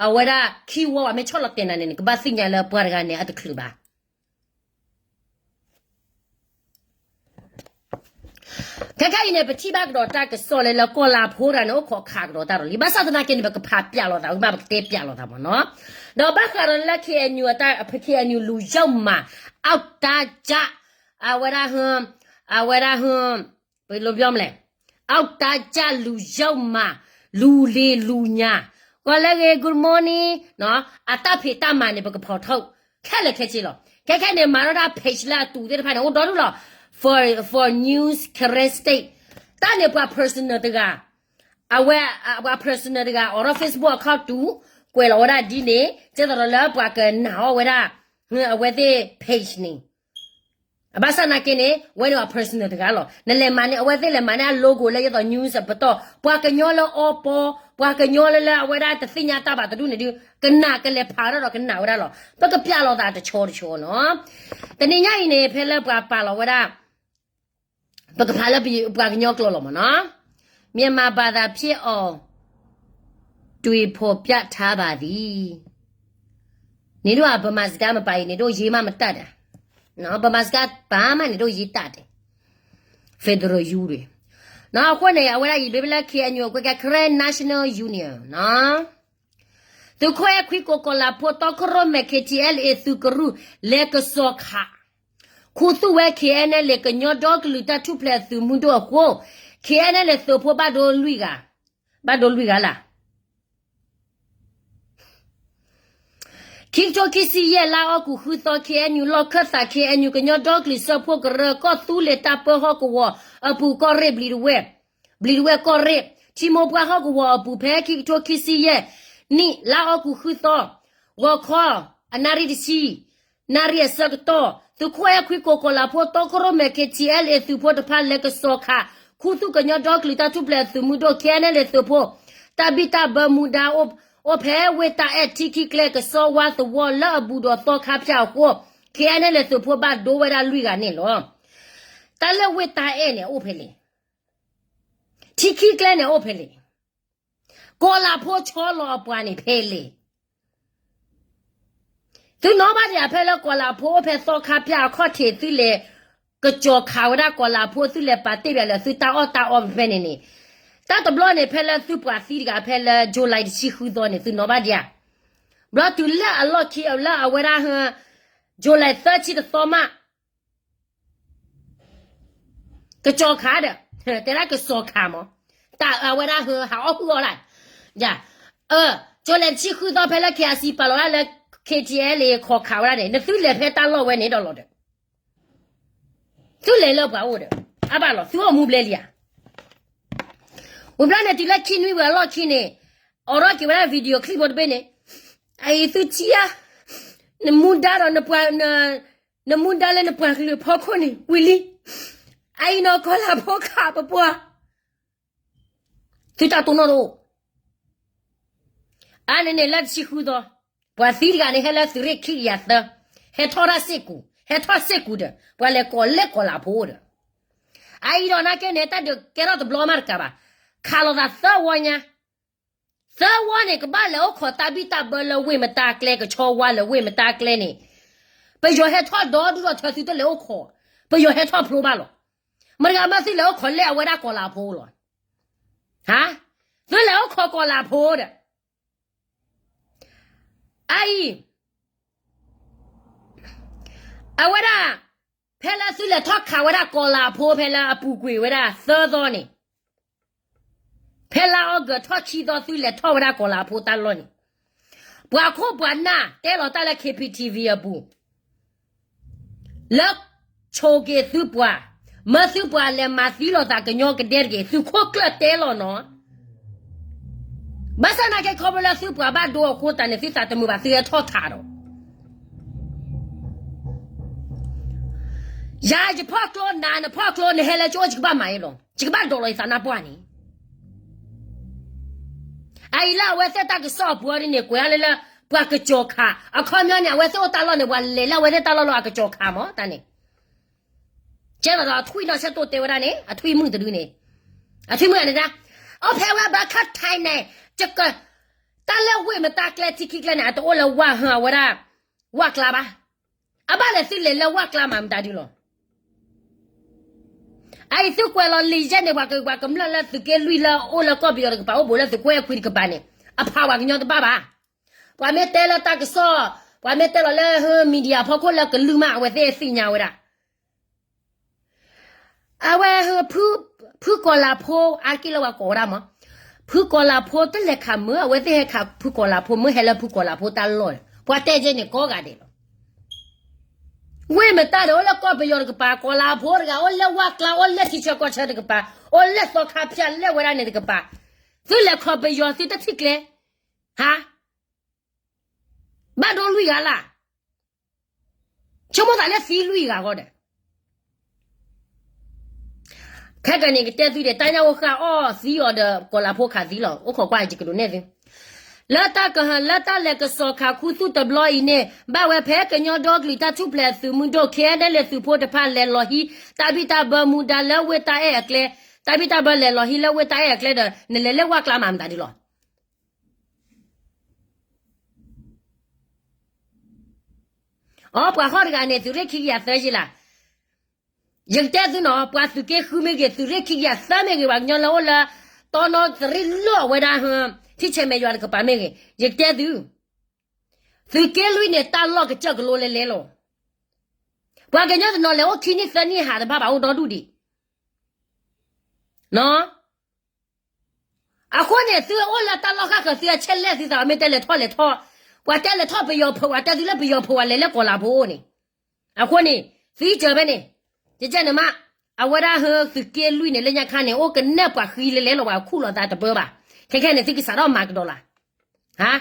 အဝဲဒၣ် ခံဝီ အမ့ၢ်ဆီၣ်လီၤတဲာ်နၤန့ၣ် နကဘၣ်သ့ၣ်ညါလၢပှၤတဂၤန့ၣ် အတချုးဘၣ်. ခဲခဲအံၤန့ၣ် ပထံၣ်ဘၣ်ကဒီးတၢ်ကစီၣ်လၢ လၢကီၢ်လၤဖိတဂၤန့ၣ် အိၣ်ခိးခးကဒီးတၢ်ဒီးလံ. ဘၣ်ဆၣ်သနာ်က့န့ၣ် ပကဖးပျးလိာ်သး ဝံၤမး ပကတဲပျးလိာ်သးမ့ၢ်နီၤ. ဒီးဘၣ်ဃးဒီးလၢ KNU အတၢ် KNU လူၤယုၢ်မး အောက်တန်းကျ အဝဲဒၣ်ဟ အဝဲဒၣ်ဟ ဘယ်လိုပြောမလဲ အောက်တန်းကျ လူၤယုၢ်မး လူၤလ့ၤလူၤညါ ကီးလၢဂ့ၤ good morning နီၤ အတၢ်ဖံးတၢ်မၤန့ၣ် ပကဖီၣ်ထုး ခဲလၢာ်ခဲဆ့လီၤ. ခဲခဲန့ၣ် မၤထီၣ်တၢ် page လၢအတူးသ့ၣ်တဖၣ်န့ၣ် အိၣ်ဒီဒူၣ်လီၤ. for for news Karen State တၢ်န့ၣ် ပှၤ personal တဂၤ အဝဲ ပှၤ personal တဂၤ အိးထီၣ် Facebook account တူး ကွဲးလီၤဝဲဒၣ်ဒ်န့ၣ် ကဲသိးဒီးလၢပှၤကနာ်အီၤဝဲဒၣ် အဝဲသ့ၣ် page န့ၣ် အဘၣ်ဆၣ်သနာ်က့န့ၣ် အဝဲန့ၣ် အ personal တဂၤလီၤ. နလဲၤမၤန့ၢ် အဝဲသ့ၣ်လဲၤမၤန့ၢ်အ logo လၢယသိး news အပတီၢ် ပှၤကညီလၢအီပီ ပှၤကညီလၢလၢအဝဲဒၣ်တသ့ၣ်ညါတၢ်ဘၣ်တဒူၣ်န့ၣ်ဒုး ကနၣ်ကလဲၤဖးထီၣ်ဒီးကနၣ်ဝဲဒၣ်လီၤ. ပကပျးလိာ်သးတဆီတဆီနီၤ. တနံၤညါအံၤန့ၣ် ဖဲလၢပှၤပာ်လီၤဝဲဒၣ် ပကဖးလၢပှၤကညီကျိာ်လီၤမ့ၢ်နီၤ. မြန်မာဘာသာဖြစ်အောင် တွေဖော်ပြထားပါသည်. နင်တို့က ဗမာစကားမပါရင် နင်တို့ရေးမှမတတ်တာ. နော်, ဗမာစကားပါမှ နင်တို့ရေးတတ်တယ်. Federal Union နော်, အဃိန့ၣ် အဝဲဒၣ်အံၤ ဘၣ်လၢ KNU အကွဲးကဲ Karen National Union နော်. သုးခိၣ်အဲၣ်ခွံကိးကီၤလၤဖိ တီခိၣ်ရိၣ်မဲာ် K T L A သုးကရူၢ် လဲၤကစီၤခး ခူသူၣ်ဝဲ K N L A ကညီဒီကလုာ်တၢ်ထူၣ်ဖျဲးအသုးမုၢ်ဒိၣ်အဃိ K N L A သုးဖိဘၣ်ဒိလွံၢ်ဂၤ, ဘၣ်ဒိလွံၢ်ဂၤလၢ်. ခံကထိခံဆံယဲၢ် လါအီကူးဃုသီ K N U လီၢ်ခၢၣ်သး K N U ကညီဒီကလုာ်စၢဖှိၣ်ကရၢ ကီၢ်သူလ့ၤတၢ်ပၢဟီၣ်ကဝီၤအပူၤ ကီၢ်ရ့ၣ်ဘျံးတဝဲၢ်, ဘျံးတဝဲၢ်ကီၢ်ရ့ၣ် ထံမိၢ်ပှၢ်ဟီၣ်ကဝီၤအပူၤ ဖဲခံကထိခံဆံယဲၢ်နံၣ် လါအီကူးဃုသီ ဂီၤခီ အနၣ်ရံၣ်တဆံ နၣ်ရံၣ်အဆၢကတီၢ် သုးခိၣ်အဲၣ်ခွံကိးကီၤလၤဖိ တီခိၣ်ရိၣ်မဲာ် K T L A သုးဖိတဖၣ် လဲၤကစီၤခး ခူသူၣ်ကညီဒီကလုာ်တၢ်ထူၣ်ဖျဲးအသုးမုၢ်ဒိၣ် K N L A သုးဖိ တၢ်ဘံၣ်တၢ်ဘၢမူဒါ အိၣ်ဖဲဝ့ၢ်တၢ်အဲၣ်ထံခံကျဲ ကစီဝါသဝီလၢအဘူးဒီးသီခါဖၠၣ်အဃိ K N L A သုးဖိဘၣ်ဒိဝဲဒၣ်လွံၢ်ဂၤန့ၣ်လီၤ. တၢ်လၢဝ့ၢ်တၢ်အဲၣ်န့ၣ် အိၣ်ဖဲလဲၣ်. ထံခံကျဲန့ၣ် အိၣ်ဖဲလဲၣ်. ကီၤလၤဖိဆီလီၤအပှၤန့ၣ်ဖဲလဲၣ်. သုနီၣ်ဘၣ်ဒံးဧါ ဖဲလၢကီၤလၤဖိအိၣ်ဖဲသီခါဖၠၣ်အခီၣ်ထံး သုလဲၤကစီၤခးဝဲဒၣ်ကီၤလၤဖိ သုလဲၤပာ်တ့ၢ်ဘၣ်လၢသုတၢ်အီၣ်တၢ်အီဖဲဖဲန့ၣ်န့ၣ်, တၢ်တဘျီန့ၣ် ဖဲလၢသုပှၤသံတဂၤ ဖဲလၢ July တဆံဃုသီန့ၣ် သုနီၣ်ဘၣ်ဒံးဧါ. ဘျီတုၤလၢအလီၢ်ခံလၢအဝဲဒၣ် July သၢဆံတသီမး ကစီၤခးဒီး တဲဒၣ်ကစီၤခးမး, တၢ်အဝဲဒၣ်ဟးအီၣ်ဟုၣ်အီၣ်လၢ်, ကၠိလဲၤတဆံဃုသီဖဲလၢ K I C ပာ်လီၤဒၣ်လၢ K T L A ခိးခးဝဲဒၣ်န့ၣ် နသုလဲၤဖဲတၢ်လီၢ်ဝဲန့ၣ်ဒီးလီၤဒီး သုလဲၤလၢပှၤအိၣ်ဒီး အါဘၣ်လီၤ သုအိၣ်မူဘျဲလံဧါ. ဝံၤဘျီန့ၣ် တုၤလၢခံနွံဝံၤအလီၢ်ခံန့ၣ် အိးထီၣ်က့ၤဝဲဒၣ် video clip ဖိတဘ့ၣ်န့ၣ်, အအံၤသုထံၣ်ဧါ, နမူဒါဒီး နမူဒါလၢနပှၤကလုာ်ဖီခိၣ်န့ၣ် ဝံၤလံ, အအံၤနီၢ်ကီၤလၤဖိခးပပှၤ သုတၢ်တိၢ်နီၣ်တအိၣ်. အါန့ၣ်န့ၣ်လၢတဆံဃုသီ, ပှၤသံတဂၤန့ၣ် ဟဲလၢသုးရ့ၣ်ခံကယၤသၢ, ဟဲထီၣ်တၢ်စ့ၢ်ကီး, ဟဲထီၣ်စ့ၢ်ကီးဒီး ပှၤလဲၤကိးလၢကီၤလၤဖိဒီး, အအံၤဒီးနာ်က့န့ၣ် တၢ်ဒုးကဲထီၣ်တဘျီမးတကးဘၣ်, ခးလိာ်သးသၢဝီညါ, သၢဝီန့ၣ် ကဘၣ်လဲၤအိၣ်ခိးတၢ်ဘံၣ်တၢ်ဘၢလၢဝ့ၢ်မတါကျဲ ကဆီဝါလၢဝ့ၢ်မတါကျဲန့ၣ်, ပယီၤဟဲထီၣ်ဒီဒူၣ်ဒီးထၢသုတလဲၤအိၣ်ခိး, ပယီၤဟဲထီၣ်ဖျိဘၣ်လီၤ. မတၤတဂၤမ့ၢ်သုလဲၤအိၣ်ခိးလဲၣ်အဝဲဒၣ်ကီၤလၤဖိလီၤ. ဟါ, သုလဲၤအိၣ်ခိးကီၤလၤဖိဒီး, အအံၤ, အဝဲဒၣ်, ဖဲလၢသုလဲၤထီၣ်ခးဝဲဒၣ်ကီၤလၤဖိ ဖဲလၢအပူၤကွံာ်ဝဲဒၣ်သၢသီန့ၣ်, ဖဲလါအီကူးထီၣ်ခံသီ သုလဲၤထီၣ်ဝဲဒၣ်ကီၤလၤဖိတၢ်လီၢ်န့ၣ်, ပှၤခိၣ်ပှၤနၢ်တဲလီၤတၢ်လၢ K P T V အပူၤ လၢဆိးက့ၤသုပှၤ, မၢသုပှၤလဲၤမၤသံလိာ်သးကညီကဒဲတဂ့ၤ, သုးခိၣ်ကျၢၢ်တဲလီၤနီၤ. ဘၣ်ဆၣ်နာ်က့ခီဖျိလၢသုပှၤဘၣ်ဒိအဃိသတးန့ၣ် သုသးတမုာ်ဘၣ် သုဟဲထီၣ်ထးဒီး ယၤယဖီၣ်ကျိ နၤနဖီၣ်ကျိ နဟဲလၢကအိၣ် ယကဘၣ်မၤအံၤလီၤ, ယကဘၣ်ဒိးလီၤယသးနါပှၢ်န့ၣ်. အအံၤလၢအဝဲသ့ၣ်တၢ်ကစီၣ်အပူၤအံၤဒ်န့ၣ် ကွဲးအါလၢလၢ ပှၤကစီၤခး အခီပညီန့ၣ် အဝဲသ့ၣ်အိၣ်တၢ်လီၢ်န့ၣ် ပှၤလဲၤလၢအဝဲသ့ၣ်တၢ်လီၢ်လီၤ အကစီၤခးမးတၢ်န့ၣ်. ကဲသိးဒီးအထွံၣ်နီၢ်ဆဲးတိၢ်တဲဝဲဒၣ်န့ၣ် အထွံၣ်မုၣ်တဒုန့ၣ်, အထွံၣ်မုၣ်န့ၣ်ဒၣ်, အိၣ်ဖဲဝဲဘၣ်ခါထဲန့ၣ်, တၢ်လၢဝ့ၢ်မတၢ်ကျဲထံခံကျဲန့ၣ် အတအိၣ်လၢဝၢ်ဟၢအဝဲဒၣ်, ဝၢ်ကျါဘၣ်. အဘၣ်လဲၤသုလဲၤလၢဝၢ်ကျါမးမတၤဒုလီၤ. အအံၤသုကွဲးလီၤလံာ်ယဲၢ်န့ၣ် ပှၤကမျၢၢ်လၢသုးက့လွံၢ်လၢအိၣ်လၢကီၢ်ပယီၤတကပၤ အိၣ်ဘူးလၢသုးခိၣ်အဲၣ်ခွံတကပၤန့ၣ် အဖးပှၤကညီတဘၣ်ဘၣ်. ပှၤမ့ၢ်တဲလၢတၢ်ကစီၣ်, ပှၤမ့ၢ်တဲလီၤလၢ media ဖီခိၣ်လၢကလုၢ်မး အဝဲသ့ၣ်သ့ၣ်ညါဝဲဒၣ် အဝဲ ဖုကီၤလၤဖိ အါတက့ၢ်လၢပှၤကိးဝဲဒၣ်မး, ဖုကီၤလၤဖိတလဲၤခးမုၢ် အဝဲသ့ၣ်ဟဲခးဖုကီၤလၤဖိ မုၢ်ဟဲလၢဖုကီၤလၤဖိတၢ်လီၢ်, ပှၤတဲကဲန့ၣ်ကိးဂၤဒဲးလီၤ. ဝ့ၢ်မတၢ်ဒီးအိၣ်လၢကီၢ်ပယီၤတကပၤ, ကီၤလၤဖိတဂၤ အိၣ်လၢဝၢ်ကျါ အိၣ်လၢထံဆၢကီၢ်ဆၢတကပၤ, အိၣ်လၢသီခါဖၠၣ်လဲၣ်ဝဲဒၣ်န့ၣ်တကပၤ, သုလဲၤခီပယီၤသုတထံၣ်ကျဲ, ဟါ, ဘၣ်ဒိလွံၢ်ဂၤလၢ် ဆိကမိၣ်သးလၢသံလွံၢ်ဂၤဃီဒီး, ခဲကနံၣ်ကတဲသုဒီး တၢ်ညၣ်အိၣ်ဃၣ်အီၣ်သံအီၤဒီး ကီၤလၤဖိခးသံလီၤ. အိၣ်ခိးကွၢ်ယကဒိးနဲၣ်သု, လၢတၢ်ကဟၢ လၢတၢ်လဲၤကစီၤခးခူသူၣ်တဘျီအံၤန့ၣ် ဘၣ်ဝဲဖဲကညီဒီကလုာ်တၢ်ထူၣ်ဖျဲးသုးမုၢ်ဒိၣ် ခဲအံၤန့ၣ် လၢသုးဖိတဖၣ်လဲၤလီၤဟံး တၢ်ဘံၣ်တၢ်ဘၢမူဒါလၢဝ့ၢ်တၢ်အဲၣ်အကျဲ, တၢ်ဘံၣ်တၢ်ဘၢလဲၤလီၤဟံးလၢဝ့ၢ်တၢ်အဲၣ်အကျဲဒီး နလဲၤလၢဝၢ်ကျါမးမတၤဒုလီၤ. အိ ပှၤဟီၣ်တဂၤန့ၣ် သုးရ့ၣ်ခံကယၤသၢယ့လး, ယကတဲသုနီၤ, ပှၤသုးက့ဃုမ့ၢ်ဂ့ၤ, သုးရ့ၣ်ခံကယၤသၢမ့ၢ်ဂ့ၤ, ပှၤကညီလၢအိၣ်လၢ တီနီသရံၣ်လီၢ်ဝဲဒၣ် ထံဆဲးမဲာ်ယွၤတကပၤမ့ၢ်ဂ့ၤ, ယကတဲသု, သုးက့လွံၢ်န့ၣ် တၢ်လီၢ်ကစၢၢ်ကလိလဲၤလဲၤလီၤ. ပှၤကညီတနီၤလဲၤအိၣ်ခံနံၣ်သၢနံၣ်ဟးတဘၣ်ဘၣ် အိၣ်ဒီဒူၣ်ဒံး အဃိန့ၣ် သုအိၣ်လၢတၢ်လီၢ်ဃၣ်ဃၢၤ သုအဆဲးလဲၣ်သုသး မ့ၢ်တဲလဲၤထီၣ်လဲၤထီၣ်, ပှၤတဲလဲၤထီၣ်ပယီၤဖုး ပှၤတဲသုလၢပယီၤဖုး ပှၤလဲၤလၢကီၤလၤဖိန့ၣ်, အဃိန့ၣ် သုကၢၤဖဲန့ၣ်, ကကဲန့ၣ်မး, အဝဲဒၣ်ဟၢသုးက့လွံၢ်န့ၣ် လၢညါခါန့ၣ် အိၣ်ကနဲၣ်ပှၤဃံလဲၤလဲၤလီၤ ပှၤခူၣ်လီၤသးတပၢဘၣ်, ခဲခဲန့ၣ် သုကစးထီၣ်မၤကဒီးလၢ် ဟါ,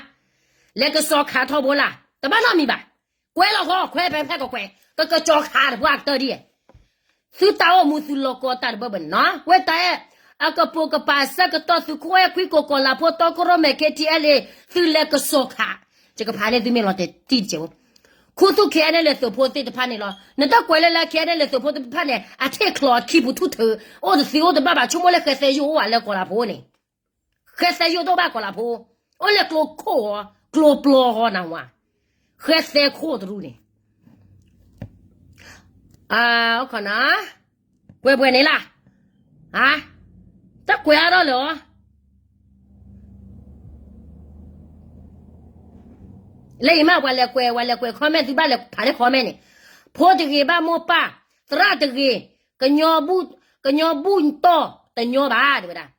လဲၤကစီၤခးထီဘိလၢ် တဘၣ်နီတမံၤဘၣ်, ကွဲးလီၤဃီ ခွဲးဖဲဖဲကကွဲး ကကစီၤခးတပှၢ်ကတၢၢ်ဒ်, သုတၢ်အိၣ်မူသုလီၢ်ကီတၢ်တဘၢဘၢန့ၣ်နီၤ, ဝဲတၢ်အဲၣ် အကပိာ်ကပၤဆၢကတီၢ် သုးခိၣ်အဲၣ်ခွံကိးကီၤလၤဖိ တီကရၢၢ်မဲာ် ခဲထံအဲလ့ သုလဲၤကစီၤခး, ယကဖးန့ၢ်သုမ့ၢ်လီၤတဲာ်တံၢ်တကဲးဖိ, ခူသူၣ်ခဲအံၤန့ၣ် လဲၤသုးဖိသ့ၣ်တဖၣ်န့ၣ်လီၤ, နတကွဲးလၢလၢခဲအံၤန့ၣ် လဲၤသုးဖိသ့ၣ်တဖၣ်န့ၣ် အထံၣ်ချီခံပူၤထူၣ်ထုး, အိၣ်တသ့အိၣ်တဘၣ်ဘၣ်, ဆိကမိၣ်လၢဃဲသဲယိၣ်အိၣ်ဝဲလၢကီၤလၤဖိန့ၣ် ဃဲသဲယိၣ်တအိၣ်ဘၣ်ကီၤလၤဖိ, အိၣ်လၢကျိခိၣ်ဧိၤ, ကျိပျီဃီနဝၤ, ဃဲသဲခိၣ်တရူးန့ၣ်, အိၣ်ခိးနၤ, ကွဲးပှဲၤန့ၣ်လၢ်, တကွဲးအါထီၣ်လၢၤဧိၤ, လၢအံၤမး ပှၤလဲၤကွဲး ပှၤလဲၤကွဲး comment သုဘၣ်လဲၤဖးလၢ comment န့ၣ်, ဖိတဂ့ၤဘၣ်မိၢ်ပၢ်, သရၣ်တဂ့ၤ, ကညီဘူၣ်တီၢ်တညီဘၣ် တဲဝဲဒၣ်,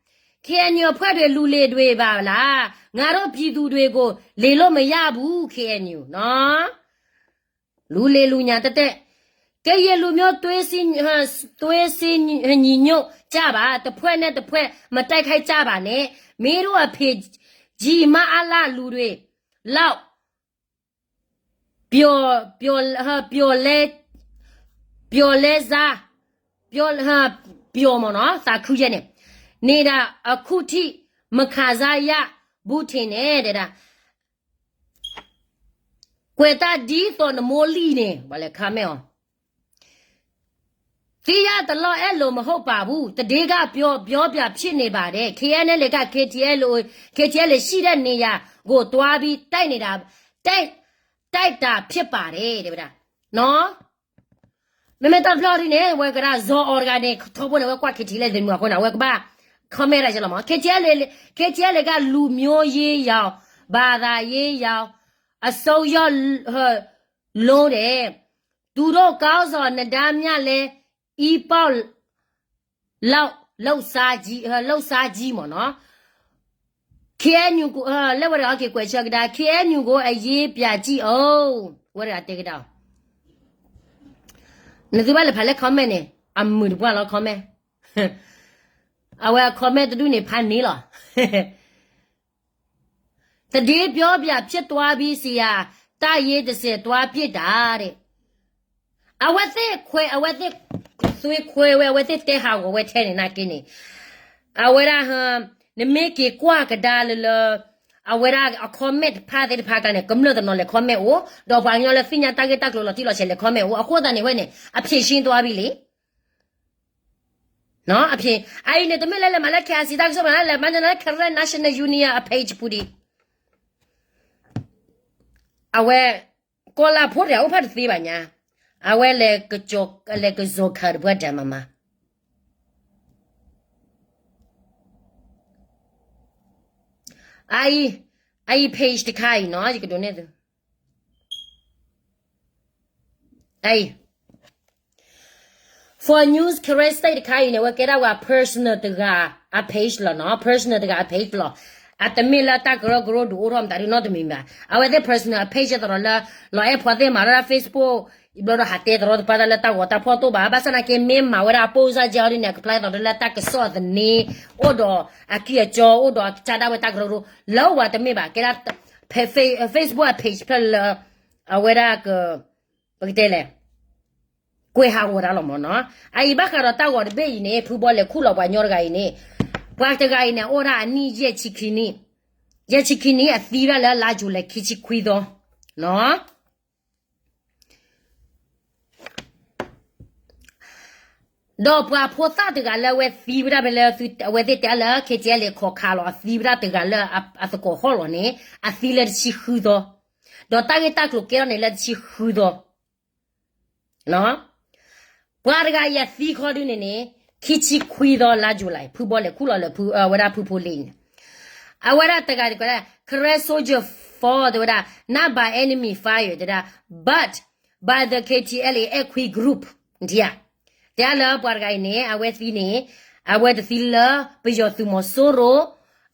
ခ့ၣ်အဲၣ်ယူၣ်အဖွဲ့တွေ လူလေ့တွေပါလား, ငါတို့ပြည်သူတွေကို လေ့လို့မရဘူး ခ့ၣ်အဲၣ်ယူၣ်နီၤ, လူလေ့လူညာ တတဲ, ကရင်လူမျိုး သွေးစည်းညီညွတ်ကြပါ, တစ်ဖွဲ့နဲ့တစ်ဖွဲ့ မတိုက်ခိုက်ကြပါနဲ့, မင်းတို့အဖေကြီး မအလ လူတွေလောက် ပျော်ပျော်ပျော်လဲပျော်လဲစား ပျော်ပျော်မ့ၢ်နီၤ သးခုယဲၢ်န့ၣ် နေတာအခုထိ မခံစားရဘူးထင်နဲ့ တဲဒၣ် ကွဲးတၢ်ဒ်သိးနမိၢ်လံၢ်န့ၣ် ပှၤလဲၤ comment အီၤ သီးခြားတလီၤအဲလိုမဟုတ်ပါဘူး, တဒ့ကပြောပြောပြဖြစ်နေပါတယ်, KNLA က KTLA KTLA ရှိတဲ့နေရာကိုသွားပြီးတိုက်နေတာ, တိုက်တိုက်တာဖြစ်ပါတယ် တဲဝဲဒၣ်, နော်, မ့မ့ၢ်တၢ်တဖျၢၣ်ဒ်န့ၣ် ဝဲကရၢ ဇော်အောင် တဂၤန့ၣ် ထီဘိန့ၣ် အဝဲကွၢ် KTLA သ့ၣ်မုၢ်အဃိန့ၣ် အဝဲကဘၣ် comment ဒၣ်ကလီၤမး, KTLA KTLA က လူမျိုးရေးရာ ဘာသာရေးရာ အဆုံးရောလုံးတယ်, သူတို့ခေါင်းဆောင်နဒါမြလဲအီးပေါက်လောက်လောက်စားကြီးလောက်စားကြီးမ့ၢ်နော်, KNU ကို လက်ဝဲတဂၤ okay ကွဲးဆၢကဒါ KNU ကိုအရေးပြကြည့်အောင် ဝဲတဂၤတဲကဒါ, နသုဘၣ်လဲၤဖးလၢ comment န့ၣ် အမုာ်တပှၢ်လီၤ comment. အဝဲအ comment တဒူၣ်န့ၣ်ဖးန့ၢ်လီၤ. သတင်းပြောပြဖြစ်သွားပြီဆရာ, တပ်ရင်းတစ်ဆယ်သွားပစ်တာတဲ့. အဝဲသ့ၣ်ခွဲး အဝဲသ့ၣ်သွေးခွဲးဝဲ အဝဲသ့ၣ်တဲဟးဂီၤဝဲထဲန့ၣ်နာ်က့န့ၣ်, အဝဲဒၣ် နမ့ၢ်က့ၤကွၢ်ကဒါလၢလၢ အဝဲဒၣ်အ comment တဖၣ်သ့ၣ်တဖၣ်ကျါန့ၣ် ကမျၢၢ်တနီၤလဲၤ comment အိၣ်, ဒီးပှၤကညီလၢသ့ၣ်ညါတၢ်ဂ့ၢ်တၢ်ကျိၤလီၤတံၢ်လီၤဆဲးလဲၤ comment အိၣ်, အဃိသတးန့ၣ်ဝဲန့ၣ် အဖြေရှင်းသွားပြီလေ. အအံၤန့ၣ် တမ့ၢ်လၢလဲၤမၤလၢ K I C တၢ်ကစီၣ်မး လဲၤမၤလၢ Karen National Union အ page ပူၤဒံး, အဝဲ ကီၢ်လၢ်ဖိတဂၤအိၣ်ဖးတသ့ဘၣ်ညါ, အဝဲလဲၤကစီၤခၢၣ်တပှၢ်ဒၣ်မးမး, အအံၤ အအံၤ page တခါအံၤနီၤ ယကဒိးန့ၢ်သု အအံၤ For News Karen State တခါအံၤန့ၣ် အဝဲကဲဒၣ်ဝဲ personal တဂၤအ page လီၤနီၤ, personal တဂၤအ page လီၤ. အတမ့ၢ်လၢတၢ်ကရၢကရိဒုးအိၣ်ထီၣ်မတၤဒုးနီတမံၤဘၣ်. အဝဲသ့ၣ် personal အ page သရီးလၢ လီၤအဲၣ်ဖီသ့ၣ်မၤထီၣ်ဒၣ် Facebook ဘျီဒီးဟးတဲသရီတပာ်တၢ်လၢတၢ်ဂီၤတၢ်ဖီၣ်တိၣ်ဘၣ်. ဘၣ်ဆၣ်နာ်က့ မ့ၢ်မၤဝဲဒၣ် post ကဲအီၤဒ်န့ၣ် အကပျၢ်သရီးလၢတၢ်ကစီၣ်သန့ အိၣ်ဒီးအကံၢ်အကီ အိၣ်ဒီးအကစၢ်ဒၣ်ဝဲတၢ်ကရၢကရိ လၢဝဲတမ့ၢ်ဘၣ် ကဲဒၣ် Facebook အ page ဖျၢၣ်လၢ အဝဲဒၣ်က ပကတဲလဲၣ် ကွဲးဟးဂီၤတၢ်လီၤမးနီၤ. အအံၤဘၣ်ဃးဒီးတၢ်ဂီၤတဘ့ၣ်အံၤန့ၣ် ဖုဘီလဲၤခူၣ်လီၤပှၤကညီတဂၤအံၤန့ၣ်, ပှၤတဂၤအံၤန့ၣ် အိၣ်ဒၣ်အနံၣ်ယဲၢ်ဆံခံနံၣ်, ယဲၢ်ဆံခံနံၣ် အသံဒၣ်လၢလါယူၤလံ ခံဆံခွံသီ နီၤ. ဒီးပှၤဖိသၣ်တဂၤလၢအဝဲသံဝဲဒၣ်ဖဲလၢ အဝဲသ့ၣ်တဲလၢ K T L ခီၣ်ခါလီၤ အသံဝဲဒၣ်တဂၤလၢအသကိးဟီၣ်လီၤန့ၣ် အသံလၢတဆံဃုသီ, ဒီးတၢ်ဂ့ၢ်တၢ်ကျိၤကဲထီၣ်န့ၣ်လၢတဆံဃုသီ ပှၤတဂၤအံၤအသံခီဒုန့ၣ်န့ၣ် ခံဆံခွံသီလါယူၤလံ ဖုဘီလဲၤခူၣ်လီၤလၢ အဝဲဒၣ်ဖုဖိလ့န့ၣ်, အဝဲဒၣ်တဂၤတကွဲးဒၣ် Karen soldier fall တဲဝဲဒၣ် not by enemy fire တဲဒၣ် but by the K T L A အဲၣ်ခွံ group နထံၣ်ဧါ. တဲလၢပှၤတဂၤအံၤန့ၣ် အဝဲသံန့ၣ် အဝဲတသံလၢပယီၤသုးမီၤစိရိၤ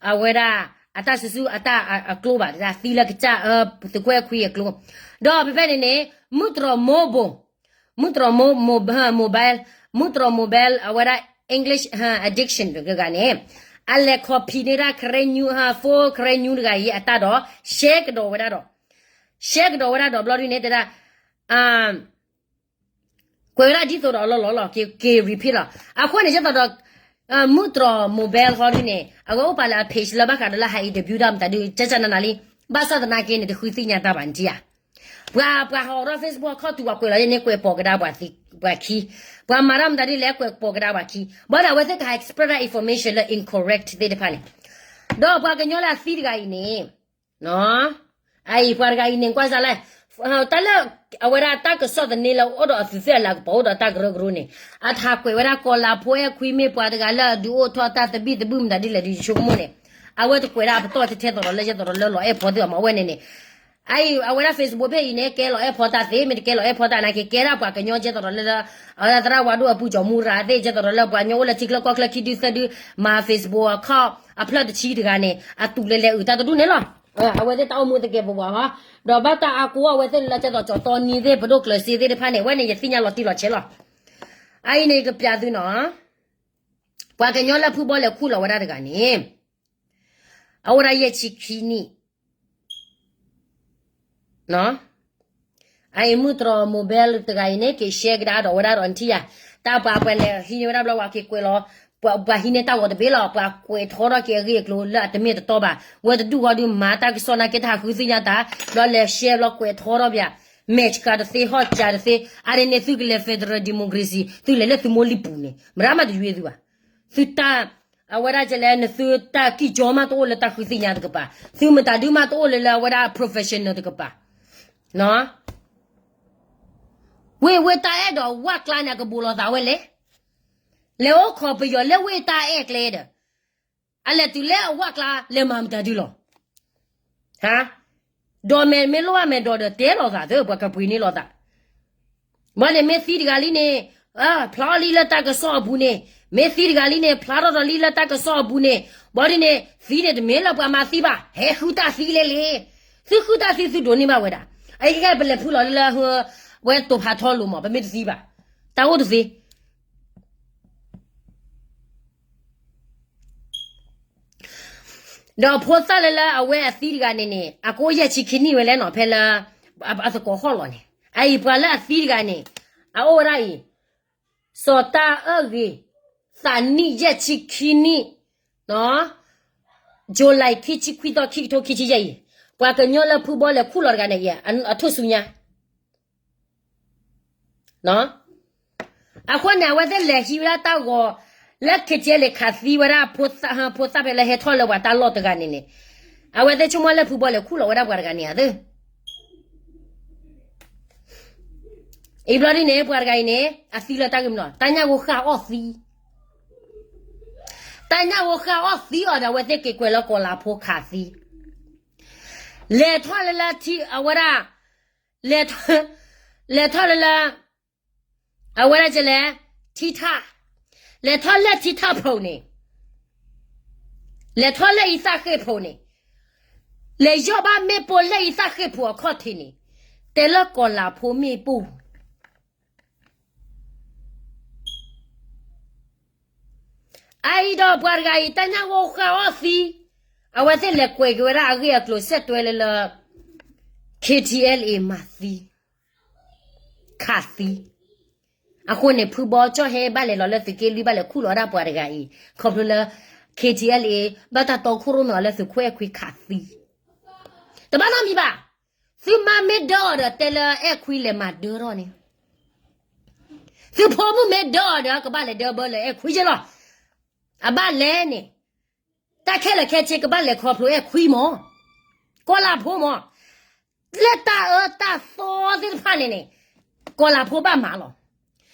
အဝဲဒၣ် အတၢ်စုဆူၣ်အတၢ်အကျိဘၣ် တဲဒၣ်သံလၢကစၢ် သုးကွဲၢ်ခွံအကျိ, ဒီးဖဲဖဲန့ၣ်န့ၣ် မုၢ်တြီၤမိဘိၣ် မုၢ်တြီၤမိ mobile မုၢ်တြီၤ mobile အဝဲဒၣ် English addiction တဂၤန့ၣ် အလဲၤ copy န့ၢ်ဒၣ် Karen News phone Karen News တဂၤအံၤအတၢ်ဒီး share ကဒီးဝဲဒၣ်ဒီး share ကဒီးဝဲဒၣ်ဒီးဘျီဒ်န့ၣ် တဲဒၣ် ကွဲးဝဲဒၣ်ဒ်သိးဒီးလီၤလီၤလီၤ က့ၤ repeat လီၤ. အဃိန့ၣ် ယသးဒီး မုၢ်တြီၤ mobile ဃီဒ်န့ၣ် အဝဲအိၣ်ပာ်လၢအ page လၢဘၣ်ဃးဒီးလၢ ဟး interview တၢ်မတၤဒုး ကၠၢ်ကၠၢ်နးနးလံ, ဘၣ်ဆၣ်သနာ်က့န့ၣ် တဃုသ့ၣ်ညါတၢ်ဘၣ်နထံၣ်ဧါ. ပှၤ ပှၤဟးအိးထီၣ် Facebook ခီၣ်ထူးပှၤကွဲးလီၤယဲန့ၣ် ကွဲးပိာ်ကဒါပှၤခံ, ပှၤမၤတၢ်မတၤဒုးလဲၤကွဲးပိာ်ကဒါပှၤခံ, ဘၣ်ဒီးအဝဲသ့ၣ်ကဟး express တၢ် information လၢ incorrect သ့ၣ်တဖၣ်န့ၣ်, ဒီးပှၤကညီလၢအသံတဂၤအံၤန့ၣ် အအံၤပှၤတဂၤအံၤန့ၣ် ကွၢ်စၢ်လဲၣ်, တၢ်လၢ အဝဲဒၣ်တၢ်ကစီၣ်သန့လၢအိၣ်ဒီးအသုးသ့ၣ်အလၤကပီၤအိၣ်ဒီးတၢ်ကရၢကရိန့ၣ် အထးကွဲးဝဲဒၣ်ကီၤလၤဖိအဲၣ်ခွံမ့ၢ်ပှၤတဂၤလၢအဒုးအိၣ်ထီၣ်တၢ်သဘံၣ်သဘုၣ်မတၤဒ်လဲၣ်ဒုး ယဆိကမိၣ်န့ၣ်, အဝဲတကွဲးဒၣ်အပတီၢ်ထဲထဲသိးဒီးလၢယဲသိးဒီးလၢလီၤအဲၣ်ဖီသ့ၣ်အီၤမး အဝဲန့ၣ်န့ၣ် အအံၤ အဝဲဒၣ် Facebook ဖဲအံၤန့ၣ် ကဲလီၤအဲၣ်ဖီတၢ်သ့ မ့ၢ်တကဲလီၤအဲၣ်ဖီတၢ်နာ်က့ ကဲဒၣ်ပှၤကညီကဲသိးဒီးလၢ အဝဲဒၣ်သရၣ်ဝါဒိၣ်အပူၤကၠီၤမူရၤသ့ၣ် ကဲသိးဒီးလၢပှၤကညီအိၣ်လၢထံချၢကီၢ်ချၢခံဒုသၢဒု မၤ Facebook account အဖျၢၣ်တဆံတဂၤန့ၣ် အတူၢ်လဲၤလဲၤအုၣ်တၢ်တဒူၣ်န့ၣ်လီၤ. အဝဲသ့ၣ်တၢ်အိၣ်မူသကဲးပဝးဟီ, ဒီးဘၣ်တၢ်အါကိးအဝဲသ့ၣ်လၢကဲသိးကၠီၤတီနံသ့ၣ် ပဒိၣ်ကျၢၤစ့သ့ၣ်တဖၣ်န့ၣ် အဝဲန့ၣ်ယသ့ၣ်ညါလီၤတံၢ်လီၤဆဲးလီၤ. အအံၤန့ၣ်ကပျးသုနီၤ, ပှၤကညီလၢဖုဘီလဲၤခူၣ်လီၤဝဲဒၣ်တဂၤန့ၣ် အအိၣ်ဒၣ်ယဲၢ်ဆံခံနံၣ်, အအံၤမုၢ်တြီၤ mobile တဂၤအံၤန့ၣ် က့ၤ share ကဒါဒီးဝဲဒၣ်ဒီးနထံၣ်ယၤ, တၢ်ပှၤပှၤလဲၤဟံးန့ၢ်ဝဲဒၣ်ဘျီ ပှၤက့ၤကွဲးလီၤ, ပှၤဟံးန့ၢ်တၢ်ဂီၤတဘ့ၣ်လီၤ ပှၤကွဲးထီထီၣ်က့ၤအဂ့ၢ်အကျိၤလၢအတမ့ၢ်တတီဘၣ်, ဝဲတဒူၣ်ဃီဒုးမၤတၢ်ကစီၣ်နာ်က့တဟးဃုသ့ၣ်ညါတၢ်, ဘျီလဲၤ share ဘျီကွဲးထီထီၣ်ဘၣ်, မဲာ်ဆှးတသ့ ဟီၣ်စၢ်တသ့, အါန့ၣ်န့ၣ်သုကလဲၤ federal democracy သုလဲၤလၢသုမိၢ်လံၢ်ပူၤန့ၣ် မရၣ်မၤတယွ့သုဘၣ်, သုတၢ် အဝဲဒၣ်ကလဲၣ် နသုတၢ်ကံၢ်ကၠီမးတအိၣ်လၢတၢ်ဃုသ့ၣ်ညါတကပၤ, သုမတၤဒုးမးတအိၣ်လၢလၢအဝဲဒၣ် professional တကပၤ, ဝ့ၢ်ဝ့ၢ်တၢ်အဲၣ်ဒီးဝၣ်ကျါန့ၣ် အကဘူးလိာ်သးဝဲလဲၣ်, လဲၤအိၣ်ခိးပယီၤလၢဝ့ၢ်တၢ်အဲၣ်ကျဲဒီး အလဲၤတုၤလၢအဝၣ်ကျါလဲၤမၤမတၤဒုးလီၤ. ဒီးမဲာ်မ့ၢ်လိၣ်ဘၣ်မဲာ်ဒီးဒီးတဲလိာ်သးသု ပှၤကပှ့ၤန့ၢ်လိာ်သး, ဘၣ်န့ၣ်မ့ၢ်သံတဂၤလံန့ၣ်, ဖျါအီၤလံလၢတၢ်ကစီၣ်အပူၤန့ၣ်, မ့ၢ်သံတဂၤလံန့ၣ် ဖျါထီၣ်ဒီးလံလၢတၢ်ကစီၣ်အပူၤန့ၣ်, ဘၣ်ဒ်န့ၣ် သံန့ၣ်တမ့ၢ်လၢပှၤမၤသံဘၣ်, ဟဲဃုတၢ်သံလဲၣ်လံ, သုဃုတၢ်သံသုဒိးန့ၢ်ဘၣ်ဝဲဒၣ်, အအံၤခဲပလဲၤဖုလီၤလၢ ဝဲတိာ်ဖးထီလိၤမး ပမ့ၢ်တသံဘၣ်, တၢ်အိၣ်တသ့ ဒီးဖိသၣ်လၢလၢအဝဲအသံတဂၤန့ၣ်န့ၣ် အကအိၣ်ယဲၢ်ဆံခံနံၣ်ဝဲလဲၣ်နီၤ ဖဲလၢ အသကိးဟီၣ်လီၤန့ၣ် အအံၤပှၤလၢအသံတဂၤန့ၣ် အအိၣ်ဝဲဒၣ်အံၤ စီၤတၢ်အၢၣ်ဂ့ၤ သးနံၣ်ယဲၢ်ဆံခံနံၣ် July ခံဆံခွံသီ ခံကထိခံဆံယဲၢ်အံၤ ပှၤကညီလၢဖုဘီလဲၤခူၣ်လီၤတဂၤန့ၣ် အထူၣ်ဆူညါ အဃိန့ၣ် အဝဲသ့ၣ်လဲၤဟံးဝဲဒၣ်တၢ်ဂီၤ လၢ KTLA ခးသံဝဲဒၣ် ဖိသၣ်ဖဲလၢဟဲထီၣ်လၢပှၤတၢ်လီၢ်တဂၤန့ၣ်န့ၣ် အဝဲသ့ၣ်ဆိကမိၣ်လၢဖုဘီလဲၤခူၣ်လီၤဝဲဒၣ်ပှၤတဂၤန့ၣ်ဧါသ့ၣ် အံၤဘျီဒ်န့ၣ် ပှၤတဂၤအံၤန့ၣ် အသံလၢတၢ်ဂ့ၢ်မနုၤလီၤ တၢ်ညၣ်ဂိၢ်ဃၢ်အီၣ်သံ တၢ်ညၣ်ဂိၢ်ဃၢ်အီၣ်သံအီၤဒီး အဝဲသ့ၣ်က့ၤကွဲးလၢကီၤလၤဖိခးသံ လဲၤထီၣ်လၢလၢထံ အဝဲဒၣ် လဲၤထီၣ် လဲၤထီၣ်လၢလၢ အဝဲဒၣ်ကလဲၣ် ထံထၣ် လဲၤထီၣ်လၢထံထၣ်ဖိန့ၣ် လဲၤထီၣ်လၢအံသၣ်ဃ့ၢ်ဖိန့ၣ် လဲၤယီၢ်ဘၣ်မ့ၣ်ပိၢ်လၢအံသၣ်ဃ့ၢ်ဖိအခီၣ်ထံးန့ၣ် တဲလၢကီၤလၤဖိမ့ၣ်ပိၢ် အအံၤဒီးပှၤတဂၤအံၤ တၢ်ညၣ်ဂိၢ်ဃၢ်အီၣ်သံ အဝဲသ့ၣ်လဲၤကွဲးက့ၤဝဲဒၣ်အဂ့ၢ်အကျိၤ ဆက်တွဲလၢလၢ KTLA မၤသံ ခးသံ အဃိန့ၣ် ဖုဘီကၠီၣ်ဟဲဘၣ်လဲၤလီၤလၢသုးက့လွံၢ် ဘၣ်လဲၤခူၣ်လီၤဝဲဒၣ်ပှၤတဂၤအံၤ ခီဖျိလၢ KTLA ဘၣ်တၢ်တီခိၣ်ရိၣ်မဲအီၤလၢသုးခိၣ်အဲၣ်ခွံခးသံ တဘၣ်နီတမံၤဘၣ် သုမါမ့ၢ်ဒၢအီၤဒီး တဲလၢအဲၣ်ခွံလဲၤမၤဒၢထီၣ်န့ၣ် သုဖိမုၣ်မ့ၢ်ဒၢအီၤဒီး ကဘၣ်လဲၤဒၢဘၢလၢအဲၣ်ခွံယဲလီၤ အဘၣ်လဲၣ်န့ၣ် တၢ်ခဲလၢာ်ခဲဆ့ကဘၣ်လဲၤခီဖျိအဲၣ်ခွံမး ကီၤလၤဖိမး လၢတၢ်အၢတၢ်သီသ့ၣ်တဖၣ်န့ၣ်န့ၣ် ကီၤလၤဖိဘၣ်မၤလီၤ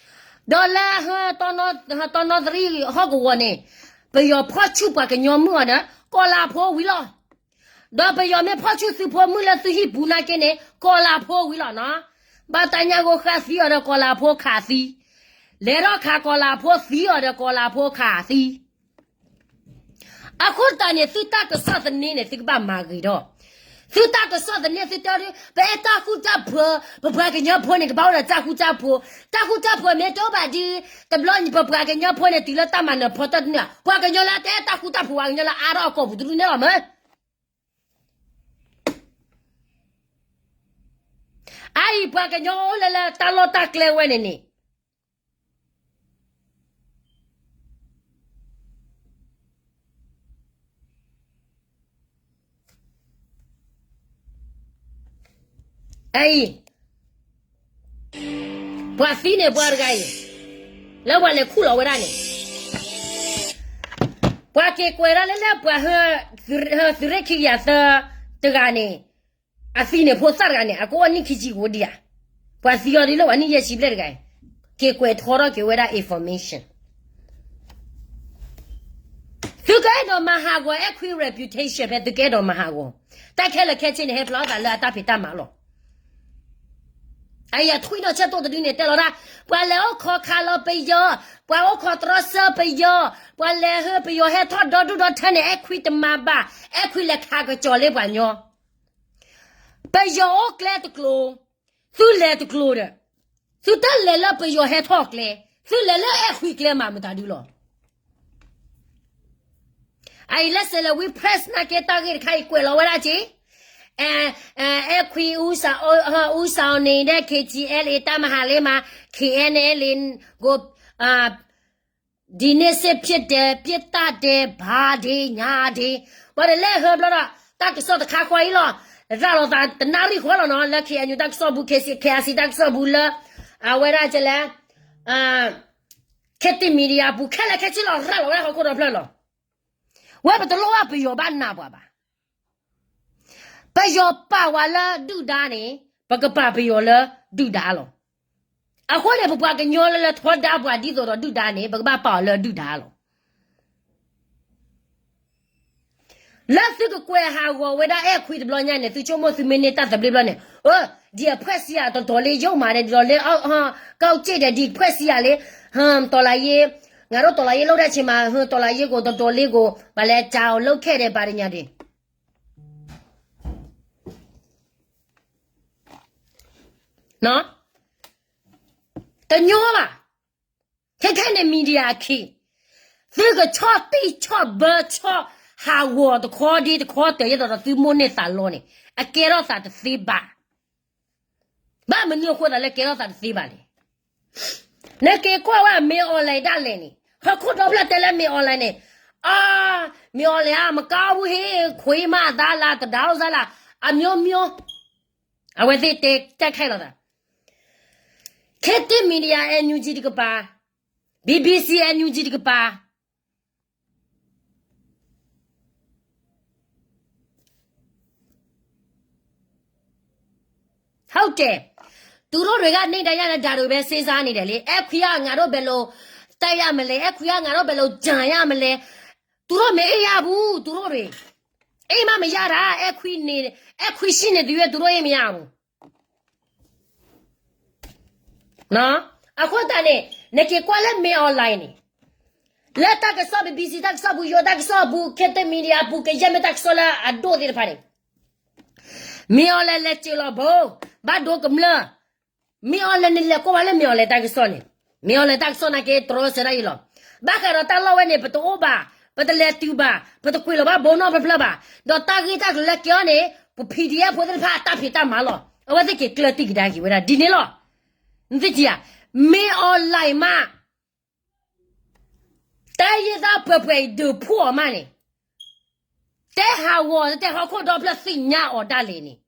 ဒီးလၢ တီနီသရံၣ်ဟီၣ်ကဝီၤန့ၣ် ပယီၤဖီၣ်ဆူၣ်ပှၤကညီမုၣ်အီၤဒီး ကီၤလၤဖိဝံၤလီၤ ဒီးပယီၤမ့ၢ်ဖီၣ်ဆူၣ်သုဖိမုၣ်လၢသုဟံၣ်ပူၤနာ်က့န့ၣ် ကီၤလၤဖိဝံၤလီၤနီၤ ဘၣ်တၢ်ညၣ်ဂိၢ်ဃၢ်သံအီၤဒီးကီၤလၤဖိခးသံ လဲၤထီၣ်ခးကီၤလၤဖိသံအီၤဒီးကီၤလၤဖိခးသံ အဃိသတးန့ၣ် သုတၢ်ကစီၣ်သန့န့ၣ် သုကဘၣ်မၤဂ့ၤထီၣ် သုတၢ်ကစီၣ်သန့သုတဲဒ် ပအဲၣ်တၢ်ဃူတၢ်ဖိး ပပှၤကညီဖိန့ၣ် ကဘၣ်အိၣ်ဒီးတၢ်ဃူတၢ်ဖိး တၢ်ဃူတၢ်ဖိးမ့ၢ်တအိၣ်ဘၣ်ဒီး တဘျီပပှၤကညီဖိန့ၣ် တုၤလၢတၢ်မၤနၢၤဖီတၢၢ်တန့ၢ် ပှၤကညီလၢတအဲၣ်တၢ်ဃူတၢ်ဖိး ပှၤကညီလၢတအဲၣ်တၢ်ဃူတၢ်ဖိးပှၤကညီလၢအါထီၣ်အကီၢ်ပူၤတဒုန့ၣ်လီၤမ့ၢ် အအံၤပှၤကညီအိၣ်လၢလၢတၢ်လီၢ်တၢ်ကျဲဝဲန့ၣ်န့ၣ် အအံၤ ပှၤသံန့ၣ်ပှၤတဂၤအံၤ လၢပှၤလဲၤခူၣ်လီၤဝဲဒၣ်န့ၣ် ပှၤက့ၤကွဲးဒၣ်လၢလၢပှၤ သုးရ့ၣ်ခံကယၤသၢတဂၤန့ၣ် အသံန့ၣ်ဖိသၣ်တဂၤန့ၣ် အကအိၣ်နံၣ်ခံဆံကအိၣ်ဒံးဧါ ပှၤသံအီၤဒ်လၢပှၤနံၣ်ယဲၢ်ဆံဘျဲၣ်တဂၤအံၤ က့ၤကွဲးထီထီၣ်က့ၤဝဲဒၣ် information သုကအဲၣ်ဒိးမၤဟးဂီၤအဲၣ်ခွံ reputation ဖဲသုကအဲၣ်ဒိးမၤဟးဂီၤ တၢ်ခဲလၢာ်ခဲဆ့န့ၣ် ဟဲဖျါထီၣ်သးလၢအတၢ်ဖံးတၢ်မၤလီၤ အယၤထွံၣ်နီၣ်ဆၢတိၢ်တဒုန့ၣ် တဲလီၤဒၣ် ပှၤလဲၤအိၣ်ခိးခးလီၤပယီၤ, ပှၤအိၣ်ခိးတြီဆၢပယီၤ, ပှၤလဲၤဟၢပယီၤဟဲထီၣ်ဒီဒူၣ်ဒီထၢန့ၣ် အဲၣ်ခွံတမၤဘၣ်, အဲၣ်ခွံလဲၤခးကစီၤလၢပှၤညီ, ပယီၤအိၣ်ကျဲတကျိၤ, သုလဲၤတကျိၤဒီး, သုတလဲၤလၢပယီၤဟဲထီၣ်ကျဲ, သုလဲၤလၢအဲၣ်ခွံကျဲမၤမတၤဒုလီၤ. အအံၤလၢ Salween Press နာ်က့ တၢ်ဂ့ၢ်တခါအံၤကွဲးလီၤဝဲဒၣ်က့ၤ, အဲ အဲ အဲၣ်ခွံ ဦးဆောင်နေ KTLA တပ်မဟာလေးမှာ KNLA ကို ဒီနေ့စစ်ဖြစ်တယ်, ပစ်သတ်တယ်, ဘာတွေညာတွေ, ပှၤတလဲၤဟၢဘျီဒီး တၢ်ကစီၣ်တခါဃီအံၤလီၤ, ရၤလီၤသးတနၣ်ရံၣ်ဃီလီၤနီၤ, လၢ KNU တၢ်ကစီၣ်ပူၤ, KC, KRC တၢ်ကစီၣ်ပူၤလၢ အဝဲဒၣ်ကလဲၣ် ခေတ်သစ် media ပူၤ ခဲလၢာ်ခဲဆ့လီၤ, ရၤလီၤဝဲဒၣ်ဟီၣ်ခိၣ်ဒီဖျၢၣ်လီၤ. ဝဲပတလိၣ်ဘၣ်ပယီၤဘၣ်နးပှၤဘၣ်. ပယီၤပာ်ဝဲလၢဒုၣ်ဒါန့ၣ် ပကပာ်ပယီၤလၢဒုၣ်ဒါလီၤ. အဃိန့ၣ် ပပှၤကညီလၢလၢထီဒါပှၤဒ်သိးဒီးဒုၣ်ဒါန့ၣ် ပကဘၣ်ပာ်အီၤလၢဒုၣ်ဒါလီၤ. လၢသုကကွဲးဟးဂီၤဝဲဒၣ်အဲၣ်ခွံတဘျီညါန့ၣ် သုဆိကမိၣ်သုမ့ၢ်န့ၢ်တၢ်သဘျ့ဘျီန့ၣ်, ဒီးအဖှဲၣ်စံယၤတတီၤလၢယိၣ်မးဒီး ဒီးလၢ ကီၢ်က့ၣ်ဒီး ဒီးဖှဲၣ်စံယၤလၢ တော်လှန်ရေး, ငါတို့ တော်လှန်ရေး လုပ်တဲ့အချိန်မှာ တော်လှန်ရေးကို တော်တော်လေးကို ဘာလဲ ကြာအောင်လုပ်ခဲ့တယ် ဘာညာတွေ တညီဘၣ်. ခဲခဲန့ၣ် media အခံ, သုကဆီၣ်တံၢ်ဆီၣ်ဘၢဆီၣ် ဟးဂီၤတခီဒ့တခီတၢၤ ယဲသိးဒီးသုမိၣ်န့ၢ်သးလီန့ၣ် အကဲထီၣ်သးတသ့ဘၣ်. ဘၣ်မနုၤအဃိသးလၢကဲထီၣ်သးတသ့ဘၣ်လဲၣ်. နက့ၤကွၢ်ဝဲ မင်းအောင်လှိုင် ဒၣ်လဲာ်န့ၣ် ဟီၣ်ခိၣ်ဒီဖျၢၣ်တဲလၢ မင်းအောင်လှိုင် န့ၣ်, အါ, မင်းအောင်လှိုင် အါ မကောင်းဘူးဟ့ၣ် ခွံမးအသးလၢ တဒါအိၣ်စါလၢ အမျိုးမျိုး အဝဲသ့ၣ်တဲတၢ်ခဲလီၤသး, ခေတ်သစ် Media NUG တကပၤ, BBC NUG တကပၤ ဟုတ်တယ်. သူတို့တွေက နေ့တိုင်းညနေဒါတွေပဲ စဉ်းစားနေတယ်လေ. အဲခွံက ငါတို့ဘယ်လို တိုက်ရမလဲ, အဲခွံက ငါတို့ဘယ်လို ကြံရမလဲ. သူတို့မအိပ်ရဘူး, သူတို့တွေ အိပ်မမရတာ, အဲခွံနေ, အဲခွံရှိနေသရွေ့ သူတို့ အိပ်မရဘူး. အဃိသတးန့ၣ် နက့ၤကွၢ်လၢ မင်းအောင်လှိုင် န့ၣ်, လၢတၢ်ကစီၣ် BBC တၢ်ကစီၣ်ပူၤ, ယိၤတၢ်ကစီၣ်ပူၤ, ခေတ်သစ် Media ပူၤ, ကယဲၢ်မ့ၢ်တၢ်ကစီၣ်လၢအဒိၣ်သ့ၣ်တဖၣ်န့ၣ်, မင်းအောင်လှိုင် လဲၤစၢၤလီၤဘိ, ဘၣ်ဒိကမျၢၢ်. မင်းအောင်လှိုင် နလဲၤကွၢ်ဝဲလၢ မင်းအောင်လှိုင် တၢ်ကစီၣ်န့ၣ်, မင်းအောင်လှိုင် တၢ်ကစီၣ်နာ်က့ တြီဆၢတၢ်အံၤလီၤ. ဘၣ်ဃးဒီးတၢ်လီၢ်ဝဲန့ၣ် ပတအိၣ်ဘၣ်, ပတလဲၤတုၤဘၣ်, ပတကွံာ်လီၤဘၣ်ဘိနီတဖျၢၣ်ဘၣ်. ဒီးတၢ်ဂ့ၢ်တၢ်ကျိၤလၢကဲအီၤန့ၣ် ပ PDF ဖိသ့ၣ်တဖၣ်အတၢ်ဖံးတၢ်မၤလီၤ. အဝဲသ့ၣ်က့ၤကျၢၢ်တံၢ်ကဒါက့ၤဝဲဒၣ်ဒ်န့ၣ်လီၤ. နသ့ၣ်ထံဧါ, မင်းအောင်လှိုင် မး တၢ်ယဲၢ်သၣ်ပှဲၤပှဲၤအံၤ ဒုးဖှိၣ်အီၤမးန့ၣ်, တဲဟးဂီၤ တဲဟီၣ်ခိၣ်ဒီဖျၢၣ်သ့ၣ်ညါအီၤဒၣ်လဲာ်န့ၣ်,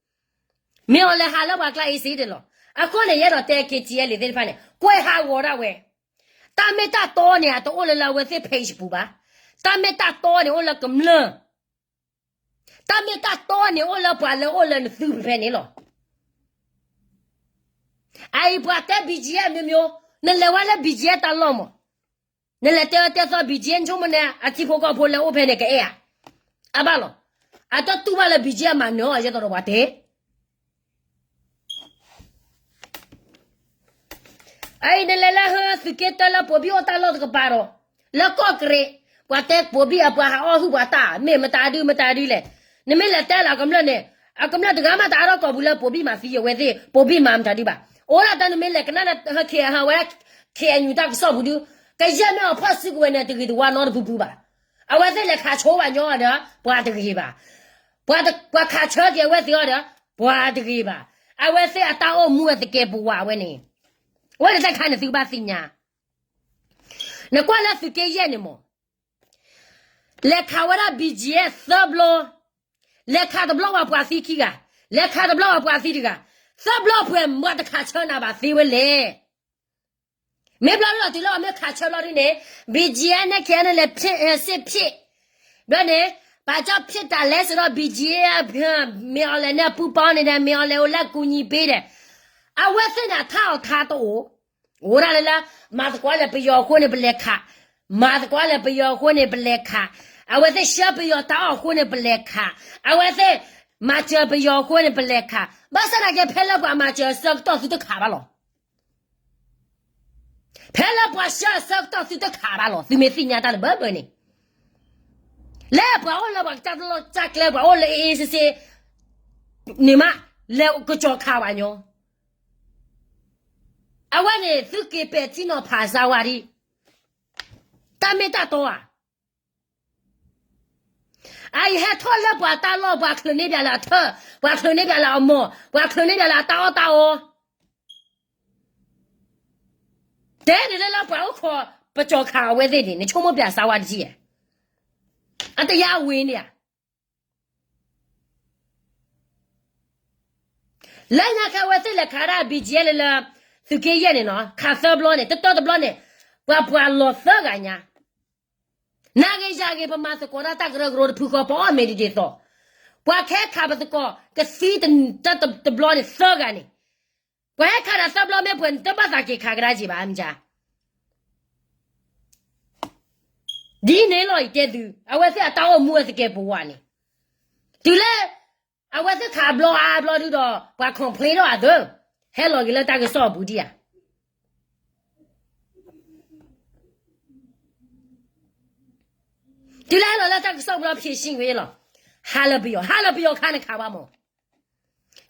မင်းအောင်လှိုင် ဟးလၢပှၤကျါ အ့စ့တလီၤ. အဃိန့ၣ် ယအဲၣ်ဒိးတဲ KTLA သ့ၣ်တဖၣ်န့ၣ် ကွဲးဟးဂီၤဒၣ်ဝဲ. တၢ်မ့ၢ်တၢ်တီန့ၣ် အတအိၣ်လၢလၢအဝဲသ့ၣ် page ပူၤဘၣ်. တၢ်မ့ၢ်တၢ်တီန့ၣ် အိၣ်လၢကမျၢၢ် တၢ်မ့ၢ်တၢ်တီန့ၣ် အိၣ်လၢပှၤလၢအိၣ်လၢနသုဖဲန့ၣ်လီၤ. အအံၤပှၤတဲ BGF မျိုးမျိုး, နလဲၤဝဲလၢ BGF တၢ်လီၢ်မး, နလဲၤတဲအၢတဲသီ BGF ဆိကမိၣ်န့ၣ် အထံဖိကီၢ်ဖိလၢအိၣ်ဖဲန့ၣ် ကအဲၣ်ဧါ. အဘၣ်လီၤ. အတတူၢ်ဘၣ်လၢ BGF မၤနၢၤအီၤ ယဲသိးဒီးပှၤတဲ အအံၤနလဲၤလၢဟၢ သုးက့တၢလၢပိာ်ဘံၣ်အိၣ်တၢ်လီၢ်တကပၤဒီး, လၢကီၢ်ကရ့း, ပှၤတဲပိာ်ဘံၣ်အပှၤဟးအီၣ်ဟုၣ်ပှၤတၢ် မ့ၢ်မတၤဒုမတၤဒုလဲၣ်. နမ့ၢ်လဲၤတဲလၢအကမျၢၢ်န့ၣ်, အကမျၢၢ်တဂၤမးတအါထီၣ်ကိာ်ပူၤလၢပိာ်ဘံၣ်မၤသံအဝဲသ့ၣ်, ပိာ်ဘံၣ်မၤမတၤဒုဘၣ်. အိၣ်ဒၣ်တၢ်နမ့ၢ်လဲၤကနၣ်ဟၢခ့ဟးဝဲ KNU တၢ်ကစီၣ်ပူၤဒု, ကယဲၢ်မ့ၢ်အီၤဖီၣ်စုကဝဲၤန့ၣ် တဂ့ၤတဝါနီတပူၤပူၤဘၣ်. အဝဲသ့ၣ်လဲၤခးဆိပှၤညီအီၤဒီး ပှၤတဂ့ၤဘၣ်. ပှၤခးဆၢက့ၤအဝဲသ့ၣ်အီၤဒီး ပှၤတဂ့ၤဘၣ်. အဝဲသ့ၣ်အတၢ်အိၣ်မူအသကဲးပဝးဝဲန့ၣ်, အဝဲန့ၣ်တၢ်ခါန့ၣ်သုကဘၣ်သ့ၣ်ညါ. နကွၢ်လၢသုးက့ယဲၢ်န့ၣ်မး, လဲၤခးဝဲဒၣ် BGF သၢဘျီ, လဲၤခးတဘျီပှၤပှၤသံခံဂၤ, လဲၤခးတဘျီပှၤပှၤသံတဂၤ, သၢဘျီပှဲၤမးတခးဆၢနၤဘၣ်သ့ဝဲလဲၣ်. မ့ၢ်ဘျီဒုဒီးတုၤလၢအမ့ၢ်ခးဆၢဘျီဒုန့ၣ်, BGF န့ၣ် KNLA လဲၤဖ့ၣ်စ့ၣ်ဖ့ၣ်, ဘျီန့ၣ်, ပာ်ကၠီၣ်ဖ့ၣ်တၢ်လဲစ့ၢ်ဒီး BGF မ့ၢ်အီၤလဲၣ်န့ၣ် ပူပီန့ၣ်ဒီး မ့ၢ်အီၤလဲၣ်အိၣ်လၢကူညီပေးဒီး, အဝဲသ့ၣ်န့ၣ် ထါအီၤထါတအိၣ်, အိၣ်ဒၣ်လၢလၢ, မၤသကိးလၢပယီၤအဃိန့ၣ်ပလဲၤခး, မၤသကိးလၢပယီၤအဃိန့ၣ်ပလဲၤခး, အဝဲသ့ၣ်ဆှၢပယီၤတၢ်အီၣ်အဃိန့ၣ်ပလဲၤခး, အဝဲသ့ၣ်, မၤစၢၤပယီၤအဃိန့ၣ်ပလဲၤခး, ဘၣ်ဆၣ်သနာ်က့ ဖဲလၢပှၤမၤစၢၤအဆၢကတီၢ်သုတခးဘၣ်လီၤ. ဖဲလၢပှၤဆှၢအဆၢကတီၢ်သုတခးဘၣ်လီၤ. သုမ့ၢ်သ့ၣ်ညါတၢ်လၢဘၢဘၢန့ၣ်, လၢပှၤအိၣ်လၢပှၤကစၢ်တလီၢ်ကစၢ်ကျဲ ပှၤအိၣ်လၢအ့အ့စ့စ့, န့ၣ်မး, လဲၤကစီၤခးပှၤညီ, အဝဲန့ၣ် သုက့ၤပဲာ်ထံနီၤဖးစါဝါဒံး, တၢ်မ့ၢ်တၢ်တီဧါ. အအံၤဟဲထီၣ်လၢပှၤတၢ်လီၢ် ပှၤချုးန့ၢ်ပှၤလၢအထၢၣ်, ပှၤချုးန့ၢ်ပှၤလၢအမိၢ်, ပှၤချုးန့ၢ်ပှၤလၢအတၢ်အီၣ်တၢ်အီ, တဲန့ၣ်လၢလၢပှၤအိၣ်ခိး, ပကစီၤခးအဝဲသ့ၣ်န့ၣ် နဆိကမိၣ်ပျးစါဝါတထံၣ်ဧါ. အတယါဝ့ၤန့ၣ်ဧါ. လၢညါခါအဝဲသ့ၣ်လဲၤခးဒၣ် BGF လၢလၢ, သုးက့ယဲၢ်န့ၣ်နီၤ ခးသၢဘျီန့ၣ် တတၢတဘျီန့ၣ်, ပှၤပှၤလီၤသၢဂၤညါ, နၤဂ့ၤယၤဂ့ၤ ပမၤသကိးတၢ်တၢ်ကရၢကရိတဖုဃီ ပအီၣ်မ့ၤဒ်ဒ်သိး, ပှၤခဲခးပသကိး ကသံတဘျီန့ၣ်သၢဂၤန့ၣ်, ပှၤဟဲခးဒီးသၢဘျီမ့ၢ်ပှဲၤန့ၣ် တဘၣ်သးက့ၤခးကဒါက့ၤဘၣ်မ့ၢ်ဧါ. ဒ်န့ၣ်လီၤအံၤတဲသု, အဝဲသ့ၣ်အတၢ်အိၣ်မူအသကဲးပဝးန့ၣ်, တုၤလၢ, အဝဲသ့ၣ်ခးဘျီအါဘျီဒုဒီး ပှၤ complain ထီၣ်အသး, ဟဲလီၤက့ၤလၢတၢ်ကစီၣ်အပူၤဒံးဧါ. တုၤလၢဟဲလီၤလၢတၢ်ကစီၣ်ပူၤလီၤ ဖြေရှင်းဝဲလီၤ. ဟါလၢပယီၤ, ဟါလၢပယီၤခါန့ၣ်ခးဝဲမး,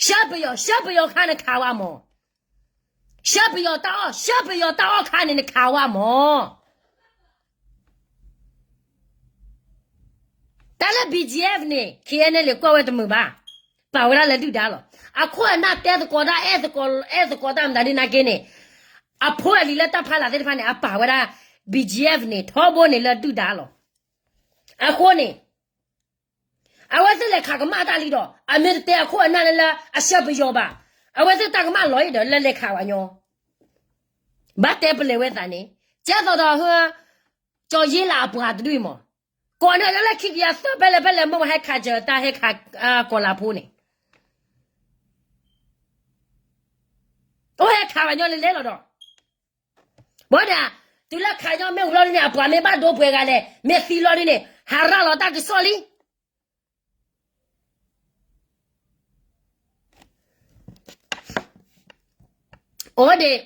ဆှၢပယီၤ, ဆှၢပယီၤခါန့ၣ်ခးဝဲမး, ဆှၢပယီၤတၢ်အီၣ်, ဆှၢပယီၤတၢ်အီၣ်ခါန့ၣ်နခးဝဲမး. တၢ်လၢ B G F န့ၣ် K N L A ကွၢ်ဝဲတမုာ်ဘၣ်, ပာ်ဝဲဒၣ်လၢဒုၣ်ဒါလီၤ. အခိၣ်အနၢ်တဲသကိးတၢ် အဲၣ်သကိး အဲၣ်သကိးတၢ်မတၤဒ်နာ်က့န့ၣ်, အဖိအလံၤလၢတၢ်ဖီလာ်သ့ၣ်တဖၣ်န့ၣ် အပာ်ဝဲဒၣ် B G F န့ၣ် ထီဘိန့ၣ်လၢဒုၣ်ဒါလီၤ. အဃိန့ၣ် အဝဲသ့ၣ်လဲၤခးကမၣ်တၢ်လံဒီး အမ့ၢ်တတဲအခိၣ်အနၢ်လၢလၢအဆၢပယီၤဘၣ်, အဝဲသ့ၣ်တၢ်ကမၣ်လီၤအံၤဒီး လၢလဲၤခးဝဲညီ, ဘၣ်တဲပလဲၤဝဲသးန့ၣ်, ကဲသိးဒီး ကၠီၤယ့လးအပှၤတဒူၣ်အံၤမး, ကိးန့ၣ်လၢခံကယၤသၢဖဲလဲၣ်ဖဲလဲၣ် မ့ၢ်ဝဲဟဲခးစၢၤတၢ်ဟဲခးကီၤလၤဖိန့ၣ်, အိၣ်ဟဲခးဝဲညီလဲၤလဲၤလီၤဒီး ဘၣ်ဒီး တုၤလၢခးညီမ့ၢ်ဝံၤလီၤဒ်န့ၣ် အပှၤမ့ၢ်ဘၣ်ဒိပှဲၤဂၤလဲၣ် မ့ၢ်သံလီၤဒ်န့ၣ် ဟးရၤလီၤတၢ်ကစီၣ်လံ. အိၣ်ဒံး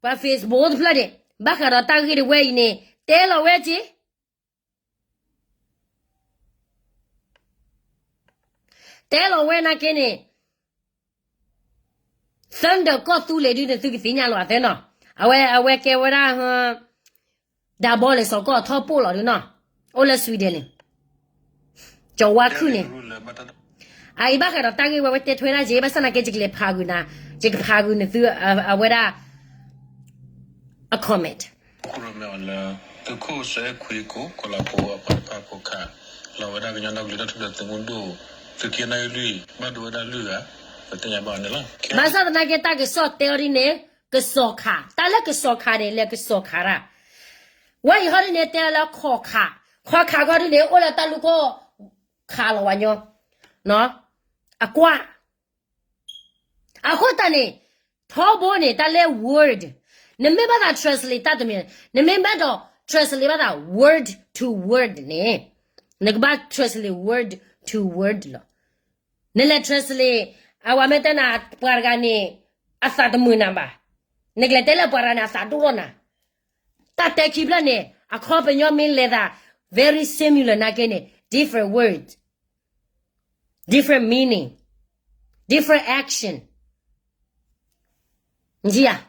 ပှၤ Facebook တဖျၢၣ်န့ၣ် ဘၣ်ဃးဒီးတၢ်ဂ့ၢ်တဝဲအံၤန့ၣ် တဲလီၤဝဲက့ၤ တဲလီၤဝဲနာ်က့န့ၣ် Thunder ကီၢ်သူလ့ၤဒုန့ၣ် သုကသ့ၣ်ညါလီၤအသၢနီၤ, အဝဲ အဝဲကဲဝဲဒၣ် ဒၣ်ဘီလဲၤစီၤကီၢ်ထီၣ်ပိၢ်လီၤဒုနီၤ, အိᣣ်လၢ Sweden န့ၣ်, ကၠီၤဝါခုၣ်န့ၣ်, အအံၤဘၣ်ဃးဒီးတၢ်ဂ့ၢ်ဝဲ ဝဲတဲထွဲဒၣ်က့ၤ ဘၣ်ဆၣ်နာ်က့ ယကလဲၤဖးဂုာ်နၤ, ယကဖးဂုာ်န့ၣ်သု အဝဲဒၣ် အ comment လၢ သုးခိၣ်စဲခွံကိး ကီၤလၤဖိအပှၤတဖၣ်ဖိခး လီၤဝဲဒၣ်ကညီဒီကလုာ်တၢ်ထူၣ်ဖျဲးသုးမုၢ်ဒိၣ် သုးက့နီၣ်ဂံၢ်လွံၢ် ဘၣ်ဒိဝဲဒၣ်လွံၢ်ဂၤ ပသ့ၣ်ညါဘၣ်န့ၣ်လီၤ. ဘၣ်ဆၣ်သနာ်က့ တၢ်ကစီၣ်တဲအီၤဒ်န့ၣ် ကစီၤခး, တၢ်လၢကစီၤခးန့ၣ် လဲၤကစီၤခးတၢ်, ဝဲအံၤဟီဒ်န့ၣ် တဲလၢခီၣ်ခး, ခီၣ်ခးခီဒ်န့ၣ် အိၣ်လၢတၢ်လူၢ်ခိၣ်ခးလီၤဝဲညီ, အကွၢ် အဃိသတးန့ၣ် ထီဘိန့ၣ် တၢ်လၢ word နမ့ၢ်ဘၣ်သး translate တၢ်တမံၤ, နမ့ၢ်ဘၣ်ဒီး translate ဘၣ်သး word to word န့ၣ်, နကဘၣ် translate word to word လီၤ. နလဲၤ translate အဝဲမ့ၢ်တဲနၤ ပှၤတဂၤန့ၣ် အသးတမုာ်နၤဘၣ်, နကလဲၤတဲလၢပှၤတဂၤန့ၣ် အသးဒိၣ်ထီၣ်နၤ, တၢ်တဲခံဖျၢၣ်န့ၣ် အခီပညီမ့ၢ်လဲၤသး very similar နာ်က့န့ၣ် different word, different meaning, different action, ဧါ. ကညီ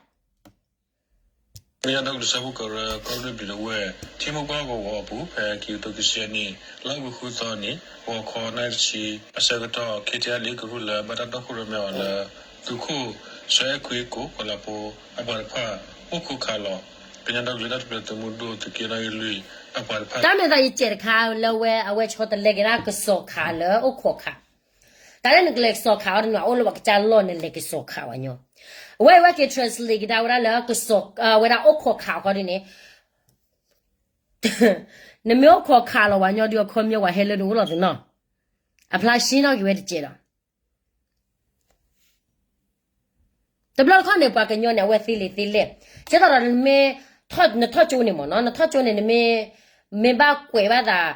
ဒီကလုာ်စၢဖှိၣ်ကရၢ ကီၢ်ရ့ၣ်ဘျံးဒဝဲၢ် ထံမိၢ်ပှၢ်ဂီၤဂီၤအပူၤ ဖဲခံကထိခံဆံယဲၢ်နံၣ် လါအီကူးသီနံၤ ဂီၤခီနၣ်ရံၣ်တဆံ အဆၢကတီၢ် ခ့ထံအလံာ်ကရူၢ်လၢ ဘၣ်တၢ်တီခိၣ်ရိၣ်မဲအီၤလၢ သုးခိၣ်စဲခွံကိး ကီၤလၤဖိအပှၤတဖၣ် အိၣ်ခိးခးလီၤ ကညီဒီကလုာ်တၢ်ထူၣ်ဖျဲးသုးမုၢ်ဒိၣ် သုးက့နီၣ်ဂံၢ်လွံၢ်အပှၤတဖၣ် တၢ်မ့ၢ်သးယစဲးတခါလၢဝဲ အဝဲဆီတလဲက့ၤဒၣ်ကစီၤခးလၢအိၣ်ခိးခး, တၢ်လၢနကလဲၤကစီၤခးအီၤတနုာ် အအိၣ်လၢပှၤကစၢ်လီၢ်နလဲၤကစီၤခးဝဲညီ, အဝဲအံၤဝဲက့ၤ translate ကဒါဝဲဒၣ်လၢ ဝဲဒၣ်အိၣ်ခိးခးအခီဒ်န့ၣ် နမ့ၢ်အိၣ်ခိးခးလီၤဝဲညီဒီး အခီပညီပှၤဟဲလၢနအိၣ်လီၤသနီၤ, အဖျါရှဲနီၣ်က့ၤဝဲတကဲးဒီး တဘျီတခီၣ်န့ၣ် ပှၤကညီန့ၣ် အဝဲသ့လံာ်သ့လဲၢ်, ကဲသိးဒီး နထီၣ်ကၠိန့ၣ်မ့ၢ်နီၤ, နထီၣ်ကၠိန့ၣ် နမ့ၢ် မ့ၢ်ဘၣ်ကွဲးဘၣ်သး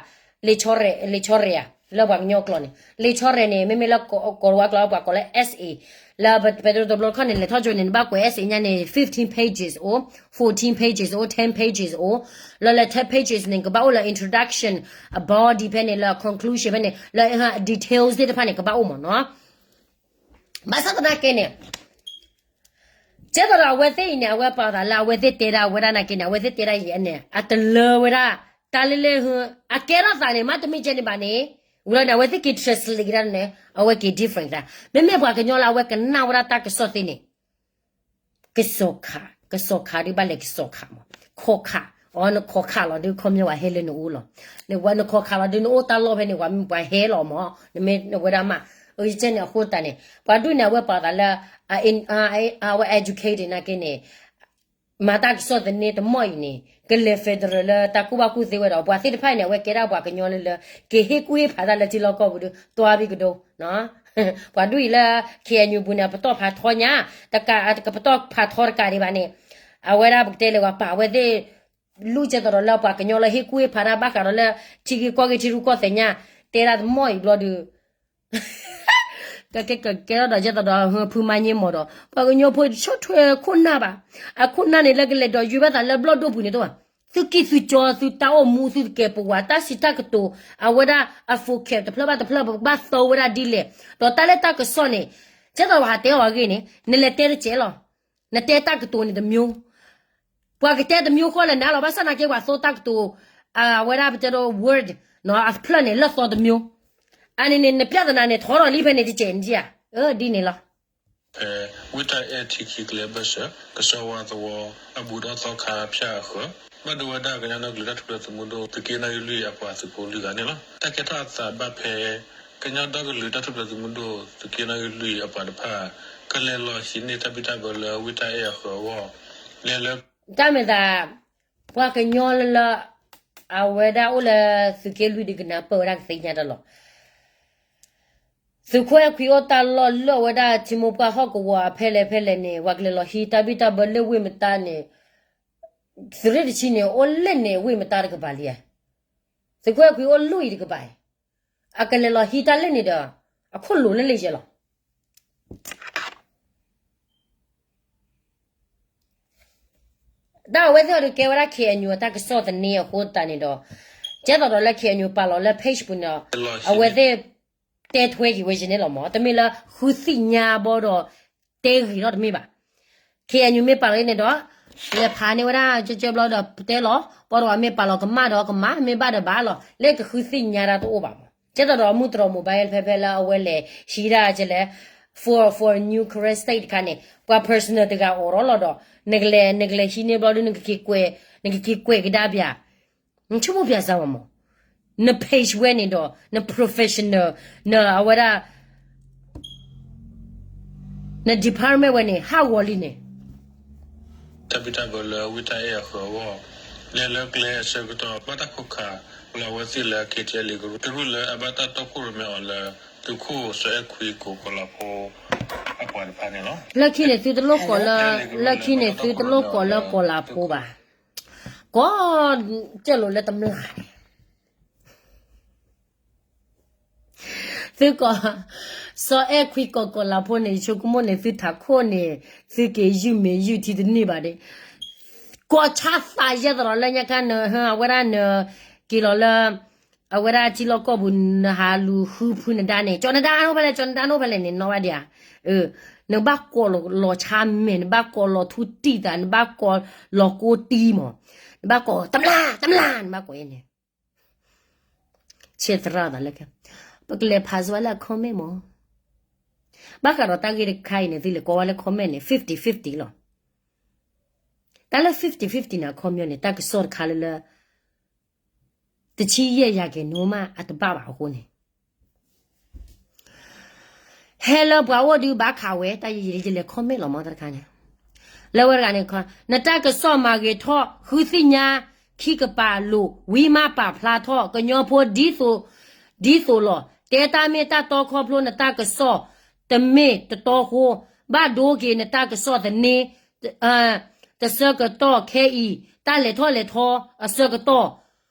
လံာ်ဆီရဲၣ်ဧါ, လၢပှၤကညီကျိာ်န့ၣ် လံာ်ဆီရဲၣ်န့ၣ် မ့မ့ၢ်လၢကိးဝါကျိာ် ပှၤကိးလၢ essay, လၢပတဲတဘျီတခီၣ်န့ၣ် လဲၤထီၣ်ကၠိန့ၣ် နဘၣ်ကွဲး essay ညါန့ၣ် fifteen pages အိၣ်, fourteen pages အိၣ်, ten pages အိၣ်, လၢလၢ ten pages န့ၣ် ကဘၣ်အိၣ်လၢ introduction, အ body ဖဲန့ၣ် လၢ conclusion ဖဲန့ၣ် လၢ details သ့ၣ်တဖၣ်န့ၣ် ကဘၣ်အိၣ်မ့ၢ်နီၤ. ဘၣ်ဆၣ်သနာ်က့န့ၣ် ကဲသိးဒီးအဝဲသ့ၣ်အံၤန့ၣ် အဝဲပာ်သးလၢအဝဲသ့ၣ်တဲဒၣ်ဝဲဒၣ်နာ်က့န့ၣ် အဝဲသ့ၣ်တဲဒၣ်ယဲန့ၣ် အတလၢဝဲဒၣ် တၢ်လၢလၢ အကဲထီၣ်သးန့ၣ် မ့တမ့ၢ်ကဲန့ၣ်ဘၣ်န့ၣ် ဝံၤလီၤန့ၣ် အဝဲသ့ၣ်က့ၤ translate က့ၤဒၣ်န့ၣ် အဝဲက့ၤ different သး မ့မ့ၢ်ပှၤကညီလၢအဝဲကနၣ်ဝဲဒၣ်တၢ်ကစီၣ်သ့န့ၣ် ကစီၤခး, ကစီၤခးဒုးဘၣ်လဲၤကစီၤခးမး, ခိးခး, အီ နခိးခးလီၤဒုး ခီပညီပှၤဟဲလၢနအိၣ်လီၤ, နခိးခးလီၤဒုးနအိၣ်တၢ်လီၢ်ဖဲန့ၣ် ပှၤမ့ၢ်ပှၤဟဲလီၤမး, နမ့ၢ်နဝဲဒၣ်မး, အယကဲန့ၣ်အဃိသတးန့ၣ် ပှၤဒုးန့ၣ် အဝဲပာ်သးလၢ အဝဲ educated နာ်က့န့ၣ် မၤတၢ်ကစီၣ်သန့တမီၢ်အံၤန့ၣ် ကလဲၤ federal လၢတၢ်ကူၣ်ဘၣ်ကူၣ်သ့ဝဲဒီး ပှၤသ့ၣ်တဖၣ်အံၤန့ၣ် အဝဲကဲဒၣ်ပှၤကညီလၢလၢ က့ၤဟ့ၣ်ကူၣ်ဟ့ၣ်ဖးတၢ်လၢထံလီၢ်ကီၢ်ပူၤဒီး တွၤဘံကဒိ ပှၤဒုးအံၤလၢ K N U ပူၤန့ၣ် အပတီၢ်ဖးထီညါ, တကး ကပတီၢ်ဖးထီတကးဒံးဘၣ်န့ၣ်, အဝဲဒၣ်ပကတဲလၢပှၤပာ်ဝဲသ့ၣ် လူၢ်ကဲသိးဒီးလၢပှၤကညီလၢဟ့ၣ်ကူၣ်ဟ့ၣ်ဖးတၢ်ဘၣ်ဃးဒီးလၢ ထံဂ့ၢ်ကီၢ်ဂ့ၢ်ထံရူၢ်ကီၢ်သဲးညါ, တဲဒၣ်တမီၢ်အံၤဘျီဒုး ကကဲထီၣ်ဒီးကဲသိးဒီး ဖုမါည့မီၤဒီး ပှၤကညီဖိတဆီၣ်ထွဲခိၣ်နၢ်ဘၣ်, အခိၣ်နၢ်န့ၣ်လၢကလဲၤဒီးယုၢ်ဘၣ်သးလၢဘျီၣ်ဒိၣ်ပူၤန့ၣ်တအိၣ်ဘၣ်, သုကံၢ်သုကီ သုတၢ်အိၣ်မူ သုတကဲးပဝး တၢ်စံးတၢ်ကတိၤ အဝဲဒၣ်အ vocab တဖျၢၣ်ဘၣ်တဖျၢၣ် ပကဘၣ်သီဝဲဒၣ်ဒ်လဲၣ်, ဒီးတၢ်လၢတၢ်ကစီၣ်န့ၣ် ကဲသိးပှၤဟးတဲအီၤအဂ့ၢ်န့ၣ် နလဲၤတဲတကဲးလီၤ, နတဲတၢ်ကတိၤန့ၣ်တမျိုး ပှၤကတဲတမျိုးဃီလဲၣ်န့ၣ်လီၤ, ဘၣ်ဆၣ်သနာ်က့ ပှၤသိတၢ်ကတိၤ အဝဲဒၣ်ပတဲဒိ word နီၤ အဖျၢၣ်န့ၣ် လၢသီတမျိုး. အန့ၣ်န့ၣ် နပြဿနာန့ၣ် ထီထီၣ်လံဖဲန့ၣ်တကဲးန့ၣ်ဧါ. အၢ ဒ်န့ၣ်လီၤ. ဖဲဝ့ၢ်တၢ်အဲၣ်ထံခံကျဲဘၢၣ်စၢၤ ကစီဝါသဝီ အဘူးဒီးသီခါဖၠၣ်အဃၢၤ ဘၣ်ဒိဝဲဒၣ်ကညီဒီကလုာ်တၢ်ထူၣ်ဖျဲးသုးမုၢ်ဒိၣ် သုးက့နီၣ်ဂံၢ်လွံၢ်အပှၤသုးဖိလွံၢ်ဂၤန့ၣ်လီၤ. တၢ်ကဲထီၣ်အသးဘၣ်ဖဲ ကညီဒီကလုာ်တၢ်ထူၣ်ဖျဲးသုးမုၢ်ဒိၣ် သုးက့နီၣ်ဂံၢ်လွံၢ်အပှၤတဖၣ် ကလဲၤလီၤဟံးန့ၢ်တၢ်ဘံၣ်တၢ်ဘၢလၢဝ့ၢ်တၢ်အဲၣ်အဃၢၤအဂီၢ် လဲၤလၢ တၢ်မ့ၢ်သး ပှၤကညီလၢ အဝဲဒၣ်အိၣ်လၢသုးက့လွံၢ်ဒုးကနၢ်ပၢၢ်ဝဲဒၣ်ကသ့ၣ်ညါတၢ်လီၤ. သုးခိၣ်အဲၣ်ခွံအိၣ်တၢ်လီၢ်လၢအဝဲဒၣ်ထံမိၢ်ပှၢ်ဟီၣ်ကဝီၤအဖဲလဲၣ်ဖဲလဲၣ်န့ၣ် ပှၤကလဲၤလီၤဟံးတၢ်ဘံၣ်တၢ်ဘၢလၢဝ့ၢ်မတါန့ၣ် သုးရ့ၣ်တဆံန့ၣ် အိၣ်လၢန့ၣ်ဝ့ၢ်မတါတကပၤလံဧါ. သုးခိၣ်အဲၣ်ခွံအိၣ်လၢအံၤတကပၤအံၤ အကလဲၤလီၤဟံးတၢ်လၢန့ၣ်ဒီး အခိၣ်လိၤလၢလံယဲလီၤ. တၢ်အဝဲသ့ၣ်အီၤဒုးကဲဝဲဒၣ် ခ့ၣ်အဲၣ်ယူၣ် အတၢ်ကစီၣ်သန့အဃိသတးန့ၣ်ဒီး ကဲသိးဒီးလၢ ခ့ၣ်အဲၣ်ယူၣ် ပာ်လီၤလၢ page ပူၤန့ၣ်ဒီး အဝဲသ့ၣ်တဲထွဲက့ၤဝဲယဲန့ၣ်လီၤမး. တမ့ၢ်လၢဃုသ့ၣ်ညါဘီဒီး တဲဂ့ၤထီၣ်တမ့ၢ်ဘၣ်. ခ့ၣ်အဲၣ်ယူၣ် မ့ၢ်ပာ်လီၤန့ၣ်ဒီး လဲၤဖးန့ၢ်ဝဲဒၣ်ကၠၢကၠၢဘျီဒီးတဲလီၤ ဘၣ်ဒီးမ့ၢ်ပာ်လီၤကမၣ်ဒီးကမၣ် မ့ၢ်ဘၣ်ဒီးဘၣ်လီၤ. လၢကဃုသ့ၣ်ညါတၢ်တအိၣ်ဘၣ်မး. ကဲသိးဒီးမုၢ်တြီၢ်မိၢ်ဘါ ဖဲဖဲလၢအဝဲလဲၤဟံးဒၣ်ကလဲၣ် for for new Karen state တခါန့ၣ် ပှၤ personal တဂၤအိးထီၣ်လီၤဒီး နကလဲၤ နကလဲၤဟံးန့ၢ်ဘျီဒုး နကက့ၤကွဲး နကက့ၤကွဲးကဒါပၠး နဆိကမိၣ်ပၠးစၢ်မးမး န page ဝဲန့ၣ်ဒီး န professional နအဝဲဒၣ် န department ဝဲန့ၣ် ဟးဂီၤလံန့ၣ် တၢ်ဘံၣ်တၢ်ဘၢလၢဝ့ၢ်တၢ်အဲၣ်အဃၢၤအဂီၢ် လဲၤလၢကျဲအဆၢကတီၢ် ဘၣ်တၢ်ခိးခးလီၤအဝဲသ့ၣ်လၢ KTLA ကရူၢ် တရူၢ်လၢအဘၣ်တၢ်တီခိၣ်ရိၣ်မဲအီၤလၢ သုးခိၣ်စီၤအဲၣ်ခွံကိးကီၤလၤဖိ အပှၤတဖၣ်န့ၣ်လီၤ. လၢခံန့ၣ်သုတလိၣ်ကိးလၢ လၢခံန့ၣ်သုတလိၣ်ကိးလၢကီၤလၤဖိဘၣ်. ကိးကၢၢ်လိာ်လၢတမျၢ်န့ၣ် သုကိး စီၤအဲၣ်ခွံကိးကီၤလၤဖိန့ၣ် ယဆိကမိၣ်န့ၣ် သုထးခိၣ်န့ၣ် သုက့ၤယုၢ်မ့ၢ်ယုၢ်ထံတန့ၢ်ဘၣ်ဒ့ၣ် ကိးဆါသးယဲၢ်သရီးလၢညါခါန အဝဲဒၣ်န က့ၤလီၤလၢ အဝဲဒၣ်ထံလီၢ်ကီၢ်ပူၤ နဟးလူၤဃုဖုနဒါန့ၣ် ကၠီနဒါအိၣ်ဖဲလဲၣ် ကၠီနဒါအိၣ်ဖဲလဲၣ်န့ၣ် နီၣ်ဘၣ်ဒံးဧါ. နဘၣ်ကိးလီၤဆါမဲာ် နဘၣ်ကိးလီၤထူတံၢ်သး နဘၣ်ကိးလီၤကိတံၢ်မး နဘၣ်ကိးတမျၢ် တမျၢ် နဘၣ်ကိးအံၤန့ၣ် ဆဲးသရၣ်သးလၢ ပကလဲၤဖးစၢၤဝဲလၢအ comment မး ဘၣ်ဃးဒီးတၢ်ဂ့ၢ်တခါအံၤန့ၣ် သုလဲၤကိးဝဲလၢ comment န့ၣ် fifty fifty လီၤ. တၢ်လၢ fifty fifty န့ၣ် အခီပညီန့ၣ် တၢ်ကစီၣ်တခါလၢလၢ တဆံယဲၢ်ယၤက့ၤနူမးအတဘၣ်ဘၣ်အဃိန့ၣ် ဟဲလၢပှၤအိၣ်ဒုးဘၣ်ခးဝဲ တၢ်ယံာ်ယံာ်ယလဲၤ comment လီၤမးတၢ်တခါန့ၣ် လၢဝဲတဂၤန့ၣ် နတၢ်ကစီၣ်မၤဂ့ၤထီၣ် ဃုသ့ၣ်ညါ ခံကပၤလိာ် ဝံမးပာ်ဖျါထီၣ် ကညီဖိ ဒ်သိးလီၤ. တဲတၢ်မ့ၢ်တၢ်တီခီဖျိနတၢ်ကစီၣ် တမ့ၢ်တတီဃိ ဘၣ်ဒိက့ၤနတၢ်ကစီၣ်သန့ တဆၢကတီၢ်ခဲအံၤ တၢ်လဲၤထီၣ်လဲၤထီအဆၢကတီၢ်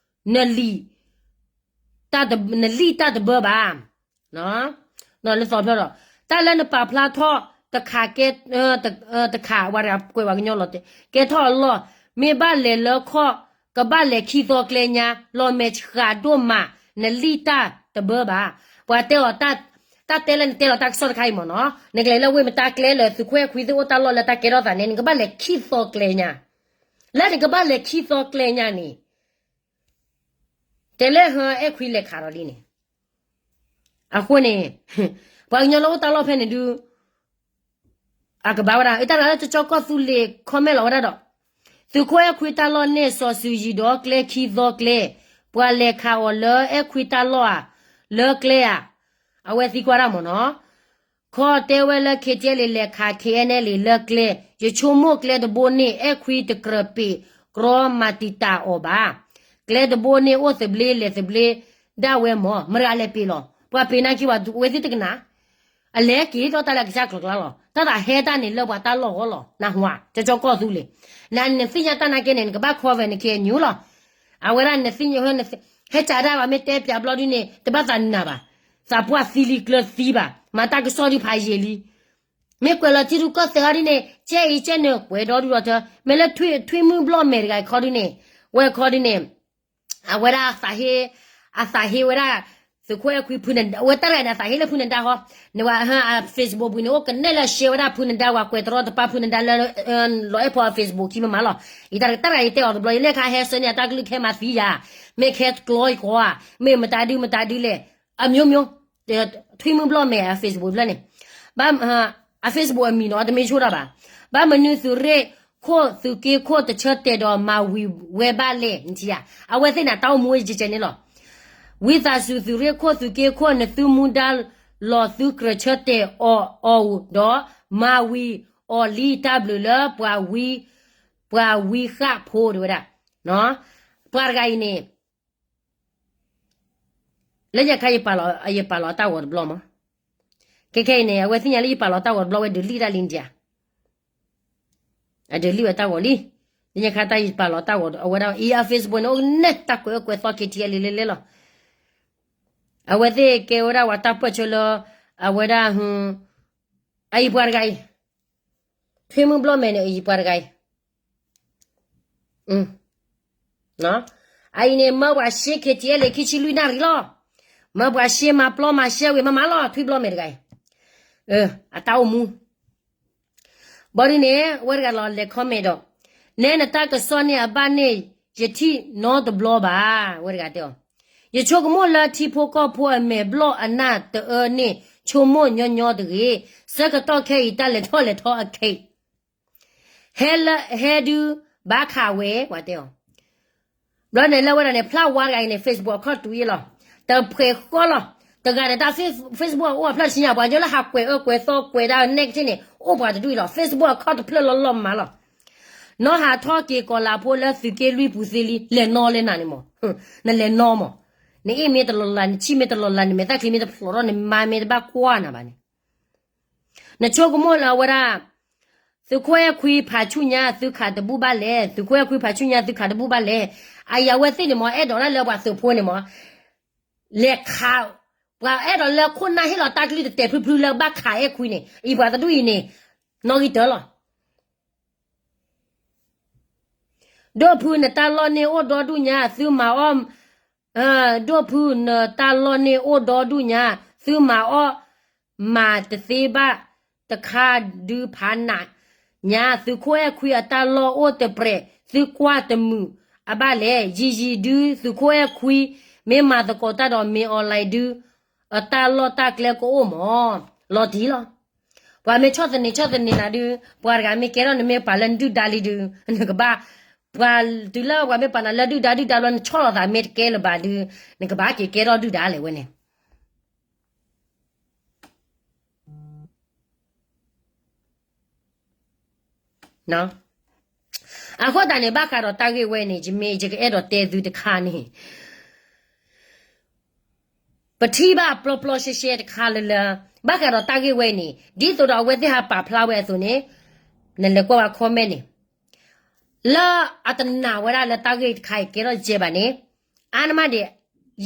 နလံာ် နလံာ်တၢ်တဘၢဘၣ်. လၢသီဖျၢၣ်ဒီး တၢ်လၢနပာ်ဖျါထီၣ်တခါကဲ တခါ ဝဲကွဲးဝဲကညီလီၤတဲာ် ကဲထီၣ်အလီၢ် မ့ၢ်ဘၣ်လဲၤလၢခီၣ် ကဘၣ်လဲၤခံသီကျဲညါ လီၤမဲာ်ဆှးဒိၣ်မး နလံာ်တၢ်တဘၢဘၣ်. ပှၤတဲအီၤ တၢ်တဲလၢနတဲလီၤတၢ်ကစီၣ်တခါအံၤမ့ၢ်နီၤ နကလဲၤလၢဝ့ၢ်မတၤကျဲလၢသုးခိၣ်အဲၣ်ခွံသ့ၣ်အိၣ်တၢ်လီၢ်လၢတၢ်ကဲထီၣ်သးန့ၣ် နကဘၣ်လဲၤခံသီကျဲညါ လၢနကဘၣ်လဲၤခံသီကျဲညါန့ၣ် တဲလၢဟဲအဲၣ်ခွံလဲၤခးဒီးလံန့ၣ် အဃိန့ၣ် ပှၤကညီလၢအိၣ်တၢ်လီၢ်ဖဲန့ၣ်ဒုး အကဘၣ်ဝဲဒၣ် အတၢ်တဂၤလၢကၠီကီၢ်သူလ့ၤ comment လီၤဝဲဒၣ်ဒီး သုးခိၣ်အဲၣ်ခွံတၢ်လီၢ်န့ၣ် စီၤစုၤယံၤဒီးကျဲခံသီကျဲ ပှၤလဲၤခးအီၤလၢအဲၣ်ခွံတၢ်လီၢ်ဧါ လၢကျဲဧါ အဝဲသံကွၢ်တၢ်မ့ၢ်နီၤ ခီတဲဝဲလၢ KTLA လဲၤခး KNLA လၢကျဲ ယဆိကမိၣ်ကျဲတဘိန့ၣ် အဲၣ်ခွံတကြၢးပ့ၤကြီမၤတံာ်တာ်အီၤဘၣ်. ကျဲတဘိန့ၣ်အိၣ်သဘျ့လဲၤသဘျ့ဒၣ်ဝဲမ့ၢ် မတၤလဲၤပ့ၤလီၤ. ပှၤပ့ၤနာ်က့ၤဝဲ ဝဲသ့ၣ်တကနၣ် အလဲၤက့ၤဒီးတၢ်လၢအကစၢ်ကျိၤကျါလီၤ. တၢ်သးဟဲတၢ်န့ၣ်လၢပှၤတၢ်လီၢ်ဂီၢ်လီၤ. နဟူဧါ ကၠီကီၢ်သူလ့ၤ နသ့ၣ်ညါတၢ်နာ်က့န့ၣ် နကဘၣ် cover န KNU လီၤ. အဝဲဒၣ်နသ့ၣ်ညါ ဟဲကးဒၣ်ဘၣ် မ့ၢ်တဲပၠးဘျီဒုန့ၣ် တဘၣ်သးနၤဘၣ်. သးပှၢ်သံလံကျၢၤသံဘၣ်. မၤတၢ်ကစီၣ်ဒုဖးယံာ်လံ မ့ၢ်ကွဲးလီၤထံရူၢ်ကီၢ်သဲးအီၤဒ်န့ၣ် ကဲအံၤကဲနုာ် ကွဲးဒီဒုဒီးထၢ မ့ၢ်လၢထွံၣ်မုၢ်ဘျီၣ်မဲာ်တဂၤခီဒုန့ၣ် ဝဲခီဒုန့ၣ် အဝဲဒၣ် အသးဟ့ဝဲဒၣ် သုးခိၣ်အဲၣ်ခွံဖုနဒါ အဝဲတၢ်တဂၤန့ၣ် အသးဟ့လၢဖုနဒါဃီ, နဝဲ အ Facebook ပူၤန့ၣ် အိၣ်ကနဲၣ်လၢ share ဝဲဒၣ်ဖုနဒါ ဝဲကွဲးတရီတပါဖုနဒါလၢ လီၤအဲၣ်ဖိအ Facebook ခံမးမးလီၤ. ယတၢ်တဂၤယတဲအီၤတဘျီ ယလဲၤခါဟဲဆၢန့ၢ်အတၢ်ကလုၢ်ခဲမၤသံယၤ, မ့ၢ်ခဲကျီယကီဧါ, မ့ၢ်မတၤဒုမတၤဒုလဲၣ်, အမျိုးမျိုး, ထွံၣ်မုၢ်ဘျီၣ်မဲအ Facebook ဖျၢၣ်န့ၣ်, ဘၣ် အ Facebook အမံၤနီၤ တမ့ၢ်ဆိၣ်တၢ်ဘၣ်. ဘၣ်မနုၤသုးရ့ၣ်ခိၣ်သုးက့ခိၣ်တဆၢတဲာ်ဒီးမၤဝံၤဝဲဘၣ်လဲၣ် နထံၣ်ဧါ. အဝဲသ့ၣ်န့ၣ် တၢ်အိၣ်မူဝဲယကဲန့ၣ်လီၤ. ဝံသးစူၤသုးရ့ၣ်ခိၣ်သုးက့ခိၣ် နသုမူဒါလီၤသုကြၢးဆၢတဲာ်အီၤအီၤဒီး မၤဝံၤအီၤလံတၢ်ဘျုးလၢ ပှၤဝံ ပှၤဝံဃၣ်ဖိတဝဲဒၣ်, ပှၤတဂၤအံၤန့ၣ် လၢညါခါယပာ်လီၤ ယပာ်လီၤတၢ်ဂီၤတဘျီမး, ခဲခဲအံၤန့ၣ် အဝဲသ့ၣ်ညါလၢယပာ်လီၤတၢ်ဂီၤတဘျီဝဲဒုးလံၣ်ဒၣ်လံနထံၣ်ဧါ. အဒုးလံၣ်ဝဲတၢ်ဂီၤလံ. လၢညါခါတၢ်ယပာ်လီၤတၢ်ဂီၤအဝဲဒၣ်အံၤ အ Facebook န့ၣ် အိၣ်ကနဲၣ်တၢ်ကွဲးအၢကွဲးသီ KTLA လဲၤလဲၤလီၤ. အဝဲသ့ၣ်ကဲဝဲဒၣ်ဝဲတၢ်ပၢၢ်ဆၢလၢ အဝဲဒၣ် အအံၤပှၤတဂၤအံၤ, ထွံၣ်မုၢ်ဘျီၣ်မဲန့ၣ် အအံၤပှၤတဂၤအံၤ, အအံၤန့ၣ် မၢပှၤရှ့ KTLA ခံဆံလွံၢ်နၣ်ရံၣ်လီၤ. မၢပှၤရှ့မၤပျီမၤရှဲဝံၤမးမးလီၤ ထွံၣ်ဘျီၣ်မဲတဂၤအံၤ, အတၢ်အိၣ်မူ ဘၣ်ဒ်န့ၣ် ဝဲတဂၤလီၤလဲၤ comment ဒီး, နဲနတၢ်ကစီၣ်န့ၣ်အဘၣ်န့ၣ် ယထံၣ်နီတဘျီဘၣ်, ဝဲတဂၤတဲအီၤ, ယဆိကမိၣ်လၢထံဖိကီၢ်ဖိအမဲာ်ဘျီၣ်အနၢ်တအၢန့ၣ် ဆိကမိၣ်ညီညီတဂ့ၤ, ဆၢကတီၢ်ခဲအံၤတၢ်လဲၤထီၣ်လဲၤထီအခဲအံၤ ဟဲလၢ ဟဲဒုးဘၣ်ခးဝဲ ပှၤတဲအီၤ, ဘျီန့ၣ်လၢဝဲဒၣ်န့ၣ် ဖျါဝါတဂၤအံၤန့ၣ် Facebook အခီၣ်တူာ်ယဲလီၤ. တဖှဲးဃီလီၤ. တဂၤန့ၣ် တၢ် Facebook အိၣ်အဖျၢၣ်တဆံညါ ပှၤကညီလၢဟးကွဲးအၢကွဲးသီကွဲးဒၣ် negative န့ၣ် အိၣ်ပှၤတဒူၣ်အံၤလီၤ. Facebook အခီၣ်တဖျၢၣ်လီၤလီၤမးလီၤ. နီၢ်ဟးထီၣ်က့ၤကီၤလၤဖိလၢသုးက့လွံၢ်ပူၤသ့လံ လဲၤနီၢ်လဲၣ်နၤန့ၣ်မး, နလဲၤနီၢ်မး, နအ့ၣ်မ့ၢ်တလီၤလး နဆံၣ်မ့ၢ်တလီၤလး နမဲာ်သၣ်ချံမ့ၢ်တဖျိးထီၣ် နမါမ့ၢ်တဘၣ်ကွၢ်နၤဘၣ်န့ၣ် နဆိကမိၣ်လၢအဝဲဒၣ် သုးခိၣ်အဲၣ်ခွံဖးဆူၣ်ညါ သုခးတဘူၣ်ဘၣ်လဲၣ်, သုးခိၣ်အဲၣ်ခွံဖးဆူၣ်ညါ သုခးတဘူၣ်ဘၣ်လဲၣ်. အအံၤအဝဲသ့ၣ်န့ၣ်မး အဲၣ်ဒိးဒၣ်လၢပှၤသုးဖိန့ၣ်မး လဲၤခး, ပှၤအဲၣ်ဒိးလၢခိၣ်နၢ်ဟ့ၣ်လီၤတၢ်ကလုၢ်တတဲာ်ဖျုဖျုလၢဘၣ်ခးအဲၣ်ခွံန့ၣ် အံၤပှၤတဒူၣ်အံၤန့ၣ် နီၣ်ဂံၢ်တၢလီၤ. ဒိၣ်ဖုနတၢ်လီၢ်န့ၣ်အိၣ်ဒီဒူၣ်ညါ သုမၤအီၣ်, ဒိၣ်ဖုနတၢ်လီၢ်န့ၣ်အိၣ်ဒီဒူၣ်ညါ သုမၤအီၣ်, မၤတသ့ဘၣ်တခါဒုးဖးနးညါ သုးခိၣ်အဲၣ်ခွံအတၢ်လီၢ်အိၣ်တပြဲး သုကွၢ်တမုာ်အဘၣ်လဲၣ်. ယံာ်ယံာ်ဒုး သုးခိၣ်အဲၣ်ခွံ မ့ၢ်မၤသကိးတၢ်ဒီးမ့ၢ် online ဒုး အတၢ်လီၢ်တၢ်ကျဲကအိၣ်မး လီၤတံၢ်လီၤ. ပှၤမ့ၢ်ဆီၣ်သနံးဆီၣ်သနံးနၤဒုး ပှၤတဂၤမ့ၢ်ကဲထီၣ်နမ့ၢ်ပာ်လၢနဒုၣ်ဒါလံဒုး နကဘၣ်, ပှၤတုၤလၢပှၤမ့ၢ်ပာ်နၤလၢဒုၣ်ဒါဒုၣ်ဒါဘျီ နဆီၣ်လီၤသးမ့ၢ်တကဲလၢၤဘၣ်ဒုး နကဘၣ်က့ၤကဲထီၣ်ဒုၣ်ဒါလဲၣ်ဝဲန့ၣ် အဃိသတးန့ၣ် ဘၣ်ဃးဒီးတၢ်ဂ့ၢ်ဝဲန့ၣ် ယမ့ၢ်ယကအဲၣ်ဒိးတဲသုတခါန့ၣ် ပထံၣ်ဘၣ်ပျီပျီရှဲရှဲတခါလၢလၢ ဘၣ်ဃးဒီးတၢ်ဂ့ၢ်ဝဲန့ၣ် ဒ်သိးဒီးအဝဲသ့ၣ်ဟးပာ်ဖျါဝဲအသိးန့ၣ် နလဲၤကွၢ်ဝဲ comment န့ၣ် လၢအတနာ်ဝဲဒၣ်လၢတၢ်ဂ့ၢ်တခါအံၤကဲထီၣ်ကဲဘၣ်န့ၣ် အါနမးဒံး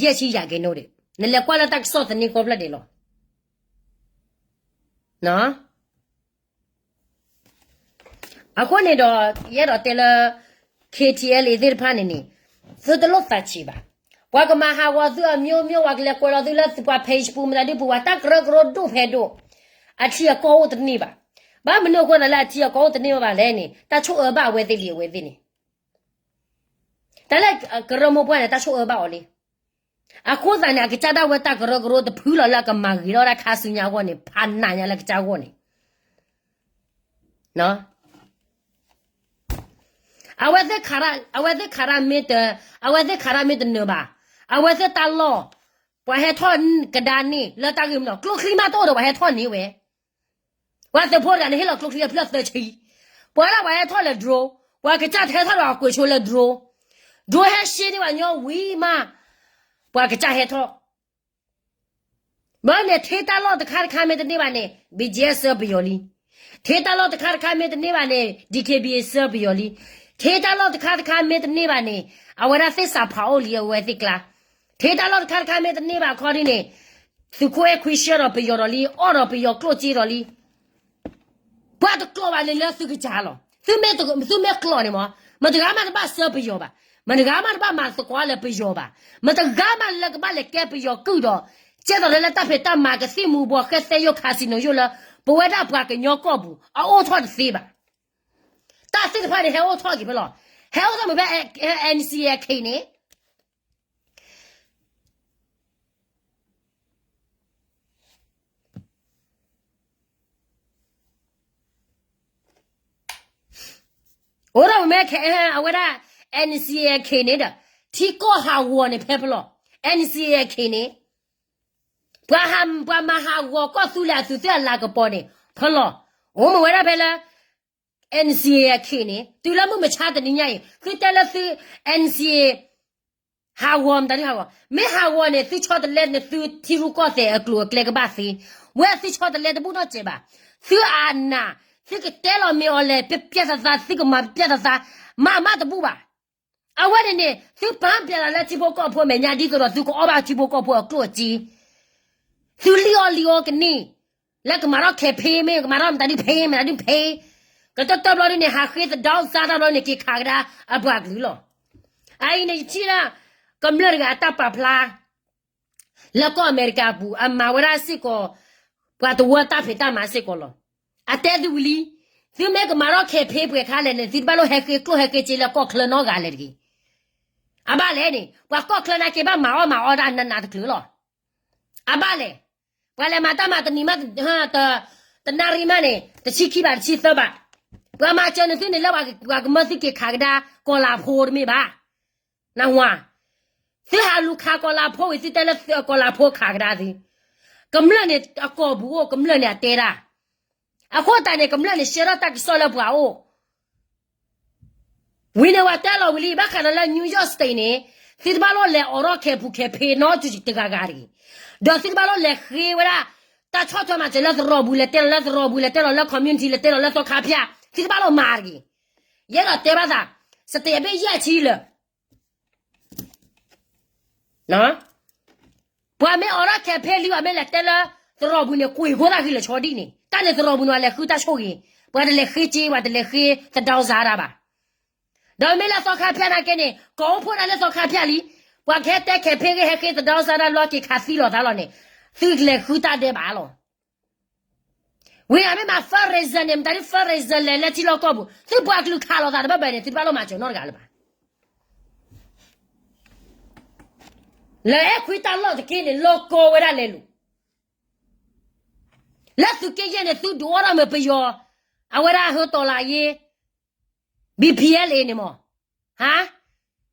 ယဲၢ်ဆံယၤက့ၤနိဒံး နလဲၤကွၢ်လၢတၢ်ကစီၣ်သန့ၤကိးဖျၢၣ်ဒံးလီၤ. အဃိန့ၣ်ဒီး ယအဲၣ်ဒိးတဲလၢ KTLA သ့ၣ်တဖၣ်န့ၣ်န့ၣ် သုတလိၣ်သးဆံးဘၣ်. ပှၤကမၤဟးဂီၤသုအမျိုးမျိုး ပှၤကလဲၤကွဲးလီၤသုလၢပှၤ Facebook မတၤဒုးပူၤ ပှၤတၢ်ကရၢကရိဒိၣ်ဖဲဒိၣ် အထံအကီၢ်အိၣ်တန့ၢ်ဘၣ်. ဘၣ်မနုၤအဃိသတးလၢအထံအကီၢ်အိၣ်တန့ၢ်ဘၣ်လဲၣ်န့ၣ် တၢ်ဆိၣ်အၢဘၣ်အဝဲသ့ၣ်လံ အဝဲသ့ၣ်န့ၣ် တၢ်လၢကရၢမိၢ်ပှၢ်န့ၣ် တၢ်ဆိၣ်အၢဘၣ်အီၤလံ. အဃိသတးန့ၣ် အကစၢ်ဒၣ်ဝဲတၢ်ကရၢကရိတဖုလီၤလၢအကမၤဂ့ၤထီၣ်ဝဲဒၣ်ခါဆူညါအဂီၢ်န့ၣ် ဖးနးညါလၢအကစၢ်အဂီၢ်န့ၣ် အဝဲသ့ၣ်ခးတၢ်, အဝဲသ့ၣ်ခးတၢ်မ့ၢ်တ, အဝဲသ့ၣ်ခးတၢ်မ့ၢ်တနၢၤဘၣ်. အဝဲသ့ၣ်တၢ်လီၢ်, ပှၤဟဲထီၣ်ကဒါန့ၣ် လၢတၢ်ဂ့ၢ်မနုၤ ကျိချံမးတအိၣ်ဒီးပှၤဟဲထီၣ်န့ၢ်ဝဲ. ပှၤသုးဖိတဂၤန့ၣ် ဟ့ၣ်လီၤကျိချံအဖျၢၣ်သၢဆံ, ပှၤဒၣ်ပှၤဟဲထီၣ်လၢ drone, ပှၤကစၢ်ဟဲထီၣ်ဒီးအကွဲးဆိလၢ drone, drone ဟဲရှဲန့ၢ်ပှၤညီဝံၤမး, ပှၤကစၢ်ဟဲထီၣ် ဘၣ်န့ၣ် ထဲတၢ်လီၢ်တခါတခါမ့ၢ်တန့ၢ်ဘၣ်န့ၣ် BGF ဆှၢပယီၤလံ. ထဲတၢ်လီၢ်တခါတခါမ့ၢ်တန့ၢ်ဘၣ်န့ၣ် DKBA ဆှၢပယီၤလံ. ထဲတၢ်လီၢ်တခါတခါမ့ၢ်တန့ၢ်ဘၣ်န့ၣ် အဝဲဒၣ်သ့ၣ်စးဖးအိၣ်လံအဝဲသ့ၣ်ကျါ. ထဲတၢ်လီၢ်တခါတခါမ့ၢ်တန့ၢ်ဘၣ်ခီဒ်န့ၣ် သုးခိၣ်အဲၣ်ခွံဆှၢဒီးပယီၤဒီးလံ အီၣ်ဒီးပယီၤကျိၣ်စ့ဒီးလံ. ပှၤတကျိးဘၣ်န့ၣ်လၢသုကစၢ်လီၤ. သုမ့ၢ်ကျိးန့ၣ်မး မတၤတဂၤမးတဘၣ်ဆှၢပယီၤဘၣ်. မတဂၤမးတဘၣ်မၤသကိးလၢပယီၤဘၣ်. မတဂၤမးလၢကဘၣ်လဲၤကဲပယီၤကုၢ်ဒီး ကဲသိးလၢလၢတၢ်ဖံးတၢ်မၤကသံၣ်မူၤဘှီးဃဲသဲယိၣ် casino ယိၣ်လၢ ပဝဲဒၣ်ပှၤကညီကီၢ်ပူၤ အအိၣ်ထီၣ်တသ့ဘၣ်. တၢ်သ့ၣ်တဖၣ်န့ၣ် ဟဲအိၣ်ထီၣ်က့ၤဖဲလဲၣ်, ဟဲအိၣ်ထီၣ်မ့ၢ်ဖဲ NCA အခံန့ၣ် အိၣ်ဒီးမ့ၢ် အဝဲဒၣ် NCA အခံန့ၣ်ဒီး ထံကီၢ်ဟးဂီၤန့ၣ်ဖဲဖဲလဲၣ်, NCA အခံန့ၣ် ပှၤမၤဟးဂီၤကီၢ်သူလ့ၤအသုးသ့ၣ်အလၤကပီၤန့ၣ် ဖဲလဲၣ်, အိၣ်မ့ၢ်ဝဲဒၣ်ဖဲလၢ NCA အခံန့ၣ် တုၤလၢမုၢ်မဆါတနံၤညါအံၤ သုတဲလၢသု NCA ဟးဂီၤမတၤဒုဟးဂီၤ, မ့ၢ်ဟးဂီၤန့ၣ် သုဆီတလဲန့ၣ် သုထံရူၢ်ကီၢ်သဲးအကျိၤအကျဲကဘၣ်သ့, ဝဲသုဆီတလဲတဘူၣ်နီတစဲးဘၣ်. သုအနၢ်, သုကတဲလီၤမ့ၢ်အီၤလဲၣ် ပျဲၢ်ပျဲၢ်သးသး သုကမၤပျဲၢ်သးသး မၤမးတဘူၣ်ဘၣ်. အဝဲန့ၣ်န့ၣ် သုပာ်ပျဲၢ်သးလၢထံဖိကီၢ်ဖိအမဲာ်ညါ ဒ်သိးဒီးသုကအီၣ်ဘၣ်ထံဖိကီၢ်ဖိအကျိၣ်အစ့, သုလံၣ်အီၣ်လံၣ်အီကန့ၢ် လၢကမၤထီၣ် campaign မ့ၢ် ကမၤထီၣ်မတၤဒု ဖဲ မတၤဒု ဖဲ, ကတၢၢ်တၢၢ်ဘျီဒုန့ၣ် ဟးဃ့သဒၢစးတၢ်ဘျီန့ၣ် က့ၤခးကဒါအပှၤကလုာ်လီၤ. အအံၤန့ၣ် ယထံၣ်ဒၣ် ကမျၢၢ်တဂၤအတၢ်ပာ်ဖျါ လၢကီၢ်အမဲရကၤအပူၤ အမၤဝဲဒၣ်စ့ၢ်ကီး ပှၤတဝၢတၢ်ဖံးတၢ်မၤစ့ၢ်ကီးလီၤ. အတဲသုဝံၤလံ, သုမ့ၢ်ကမၤထီၣ် campaign ပှဲၤခါလဲၣ်န့ၣ် သုတဘၣ်လိၣ်ဟဲဃ့ကျိၣ်ဟဲဃ့စ့လၢကီၢ်ချၢနီတဂၤလဲၣ်တဂ့ၤ. အဘၣ်လဲၣ်န့ၣ် ပှၤကီၢ်ချၢနာ်က့ဘၣ်မၤအီၣ်မၤအီတၢ်နးနးတချုးလီၤ. အဘၣ်လဲၣ်, ပှၤလဲၤမၤတၢ်မၤတနံၤမး တနၣ်ရံၣ်မးန့ၣ် တဆံခံဘးတဆံသၢဘး, ပှၤမၤစၢၤန့ၢ်သုန့ၣ်လၢပှၤကမၢသုက့ၤခးကဒါကီၤလၤဖိတမ့ၢ်ဘၣ်. နၢ်ဟူဧါ, သုဟးလူၤခးကီၤလၤဖိဝံၤ သုတဲလၢကီၤလၤဖိခးကဒါသု, ကမျၢၢ်န့ၣ်အကိာ်ပူၤအိၣ် ကမျၢၢ်န့ၣ်အတဲဒၣ်, အဃိသတးန့ၣ် ကမျၢၢ်န့ၣ် ဆှၢထီၣ်တၢ်ကစီၣ်လၢပှၤအိၣ် ဝံၤန့ၣ် ပှၤတဲလီၤဝံၤလံ ဘၣ်ဃးဒီးလၢ New York State န့ၣ် သုတဘၣ်လိၣ်လဲၤအိးထီၣ် campaign ဖဲဖဲနီတဂၤဂၤတဂ့ၤ, ဒီးသုတဘၣ်လိၣ်လဲၤဃ့ဝဲဒၣ် တၢ်ဆီၣ်ထွဲမၤစၢၤလၢသရိာ်ပူၤ လဲၤတဲလီၤလၢသရိာ်ပူၤ လဲၤတဲလီၤလၢ community လဲၤတဲလီၤလၢသီခါဖၠၣ် သုတဘၣ်လိၣ်မၤတဂ့ၤ. ယအဲၣ်ဒိးတဲဘၣ်သး စတဲဘ့ၣ်ယဲၢ်ဆံလၢာ် ပှၤမ့ၢ်အိးထီၣ် campaign လံ ပှၤမ့ၢ်လဲၤတဲလၢသရိာ်ပူၤန့ၣ် ကွံာ်ဃိသၣ်ဃံလၢာ်ဆီဒံၣ်န့ၣ် တၢ်န့ၣ်သရိာ်ပူၤန့ၣ် ပှၤလဲၤဃုတၢ်ဆိၣ်ဂ့ၤ, ပှၤတလဲၤဃ့စ့ ပှၤတလဲၤဃ့သဒၢစးတၢ်ဘၣ်. ဒီးမ့ၢ်လၢသီခါဖၠၣ်နာ်က့န့ၣ် ကီၢ်အိၣ်ဖှိၣ်ဒၣ်လၢသီခါဖၠၣ်လံ, ပှၤကဟဲတဲ campaign ဂ့ၤ ဟဲဃ့သဒၢစးတၢ်လီၤ က့ၤခးသံလိာ်သးလီၤန့ၣ် သုလဲၤဃုတၢ်ဒဲးဘးလီၤ. ဝံၤအမ့ၢ်မၤ fundraiser န့ၣ် မတၤဒ် fundraiser လဲၤလၢထံလီၢ်ကီၢ်ပူၤ သုပှၤကလုာ်ခးလိာ်သးတဘၣ်ဘၣ်န့ၣ် သုတဘၣ်လိၣ်မၤစၢၤနီတဂၤလၢၤဘၣ်. လၢအဲၣ်ခွံတၢ်လီၢ်တက့ၢ်န့ၣ် လီၢ်ကီဝဲဒၣ်လဲၤလိာ်, လၢသုးက့ယဲၢ်န့ၣ် သုဒုးအိၣ်ထီၣ်မ့ၢ်ပယီၤ အဝဲဒၣ်ဟၢတီၤလၢအယ့ BPLA န့ၣ်မး, ဟါ,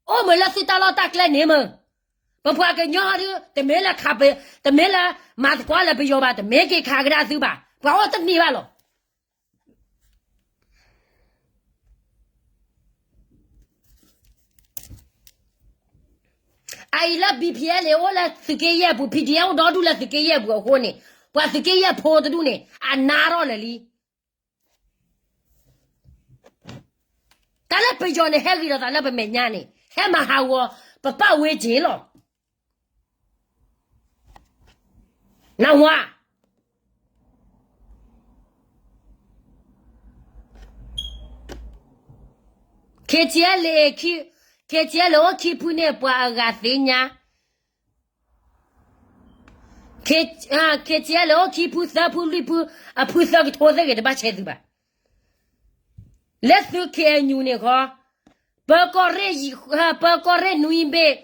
အိၣ်မ့ၢ်လၢသုတၢ်လီၢ်တၢ်ကျဲန့ၣ်မး, ပပှၤကညီဟီဒု တမ့ၢ်လၢခးပ, တမ့ၢ်လၢမၤသကိးလၢပယီၤဘၣ် တမ့ၢ်က့ၤခးကဒါသုဘၣ် ပှၤအိၣ်တန့ၢ်ဘၣ်လီၤ. အအံၤလၢ BPLA အိၣ်လၢသုးက့ယဲၢ်ပူၤ PDF အိၣ်ဒီဒူၣ်လၢသုးက့ယဲၢ်ပူၤ PDF အိၣ်ဒီဒူၣ်လၢသုးက့ယဲၢ်ပူၤအဃိန့ၣ် ပှၤသုးက့ယဲၢ်ဖိတဒူၣ်န့ၣ် အနါထီၣ်လၢာ်လံ. တၢ်လၢပယီၤန့ၣ် ဟဲဂ့ၤလိာ်သးလၢပမဲာ်ညါန့ၣ် ဟဲမၤဟးဂီၤ ပပၣ်ဝ့က့ၤလီၤ. နၢ်ဟူဧါ. KTLA, KTLA အိၣ်ခံဖုန့ၣ် ပှၤအဂၤသ့ၣ်ညါ, KTLA အိၣ်ခံဖုသၢဖုလွံၢ်ဖု အဖုသၢကထိသ့ၣ်ဂ့ၤ တဘၣ်ဆဲးသုဘၣ်. လၢသု KNU န့ၣ်ဃီ, ပၢကီၢ်ရ့ၣ်, ပၢကီၢ်ရ့ၣ်နွံဘ့ၣ်,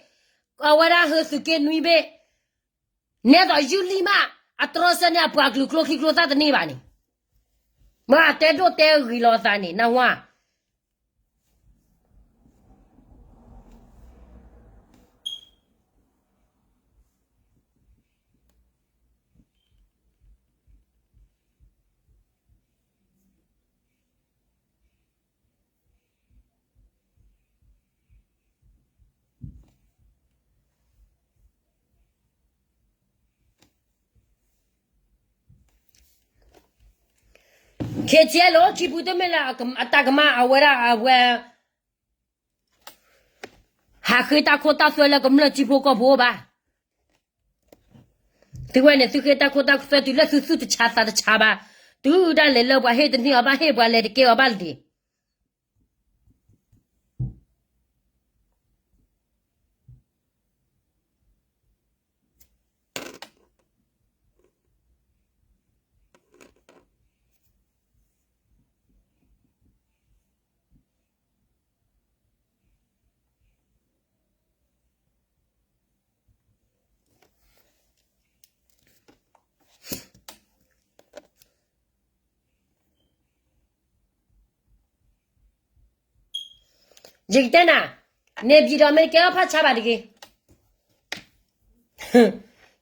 အဝဲဒၣ်ဟၢသုးက့နွံဘ့ၣ်, နဲသိးယုၢ်လံမး အတြီဆၢန့ၢ်အပှၤကလုာ်ကျိချံကျိသၣ်တန့ၢ်ဘၣ်န့ၣ်, မ့ၢ်အတဲဒိၣ်တဲဂ့ၤလီၤအသးန့ၣ် နၢ်ဟူဧါ. KTLA အိၣ်ခံဖုတမ့ၢ်လၢအတၢ်ကမၣ်အဝဲဒၣ်အဝဲ ဟးဃ့တၢ်ခိတၢ်သွဲလၢကမျၢၢ်ထံဖိကီၢ်ဖိဘၣ်. သုဝဲန့ၣ် သုဃ့တၢ်ခိတၢ်သွဲတုၤလၢသုသူၣ်တဆါသးတဆါဘၣ်, တုၤဒၣ်လဲာ်လၢပှၤဟ့ၣ်တန့ၢ်အီၤဘၣ် ဟ့ၣ်ပှၤလဲၤတကဲအီၤဘၣ်လံ. ယကတဲနၤ, န့ၣ် ပြည်တော် မ့ၢ်တကဲထီၣ်ဖးဆါဘၣ်တဂ့ၤ.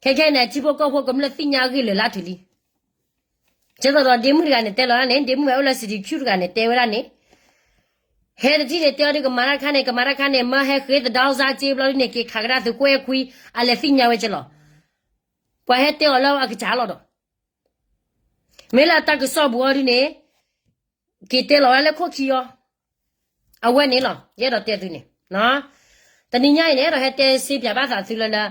ခဲခဲန့ၣ် ထံဖိကီၢ်ဖိကမျၢၢ်သ့ၣ်ညါအဂ့ၢ်လၢာ်လၢာ်လံ. ကဲသိးဒီးဒ့မုၣ်တဂၤန့ၣ် တဲလီၤဒၣ်န့ၣ်, ဒ့မုၣ်ဝဲအိၣ်လၢ စံတီ Q တဂၤန့ၣ် တဲဝဲဒၣ်န့ၣ်, ဟဲတထံၣ်န့ၣ် တဲအီၤဒုး ကမၤတၢ်တခါန့ၣ် ကမၤတၢ်တခါန့ၣ် မၢဟဲဃ့သဒါစါစ့ဘျီဒုန့ၣ် က့ၤခးကဒါသုကွဲခွံ, အလဲၤသ့ၣ်ညါဝဲကလီၤ. ပှၤဟဲတဲအီၤလၢအကစၢ်လီၤဒီး မ့ၢ်လၢအတၢ်ကစီၣ်ပူၤအီၤဒုန့ၣ် က့ၤတဲလီၤဝဲလၢခိၣ်ခံအီၤ, အဝဲန့ၣ်လီၤ. ယအဲၣ်ဒိးတဲသုန့ၣ်, တနံၤညါအံၤန့ၣ် အဲၣ်ဒိးဟဲတဲစ့ပၠးဘၣ်သးသုလၢလၢ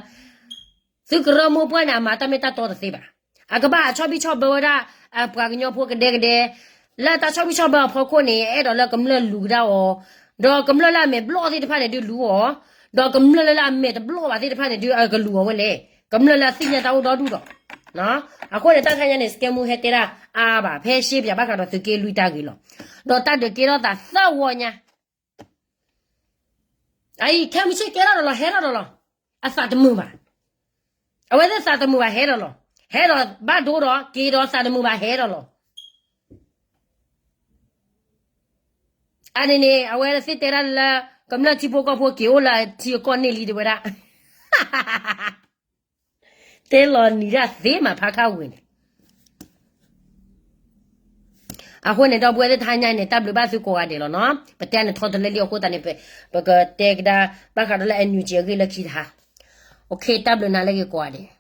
သုကရၢမိၢ်ပှၢ်န့ၣ် အမၤတၢ်မ့ၢ်တၢ်တီတသ့ဘၣ်. အကဘၣ်အဆီၣ်ဘံၣ်ဆီၣ်ဘၢဝဲဒၣ် ပှၤကညီဖိကဒဲကဒဲ, လၢတၢ်ဆီၣ်ဘံၣ်ဆီၣ်ဘၢအဖီခိၣ်န့ၣ် အဲၣ်ဒိးလၢကမျၢၢ်လူၤကဒါအီၤ, ဒီးကမျၢၢ်လၢအမဲာ်ဘျီၣ်သ့ၣ်တဖၣ်န့ၣ်ဒုးလူၤအီၤ, ဒီးကမျၢၢ်လၢလၢအမဲာ်တဘျီၣ်ဘၣ်သ့ၣ်တဖၣ်န့ၣ်ဒုး အကလူၤအီၤဝဲလဲၣ်. ကမျၢၢ်လၢအသ့ၣ်ညါတၢ်အိၣ်ဒီဒူၣ်ဒီး အဃိန့ၣ် တၢ်ခါညါန့ၣ် စကဲမူဟဲတဲဒၣ်အါဘၣ် ဖဲရှဲပၠးဘၣ်ဃးဒီးသုးက့လွံၢ်တၢ်ဂ့ၢ်လီၤ. ဒီးတၢ်ဒုးကဲထီၣ်သးသၢဝီညါ, အအံၤ ခဲမုၢ်ဆ့ၣ်ကဲထီၣ်ဒီးလီၤ ဟဲထီၣ်ဒီးလီၤ. အသးတမုာ်ဘၣ်. အဝဲသ့ၣ်သးတမုာ်ဘၣ် ဟဲဒီးလီၤ. ဟဲဒီးဘၣ်ဒိဒီး က့ၤဒီးသးတမုာ်ဘၣ် ဟဲဒီးလီၤ. အန့ၣ်န့ၣ် အဝဲသ့ၣ်တဲဒၣ်လၢ ကမျၢၢ်ထံဖိကီၢ်ဖိက့ၤအိၣ်လၢထံအကီၢ်န့ၣ်လံ တဲဝဲဒၣ် တဲလီၤနံၤဒၣ်သ့မး ဖးခါဝံၤန့ၣ်. အဃိန့ၣ် ဒီပုၢ်ဝဲၢ်သ့ၣ်တဟါညါန့ၣ် တၢ်ဘျုးဘၣ်သုကိးဂၤဒဲးလီၤနီၤ. ပတဲနထီတလၢလံအဃိသတးန့ၣ် ပကတဲကဒါဘၣ်ဃးဒီးလၢ NUG အဂ့ၢ်လၢခံတဟါ. တၢ်ဘျုးနၤလၢဂ့ၤကိးဂၤဒဲး.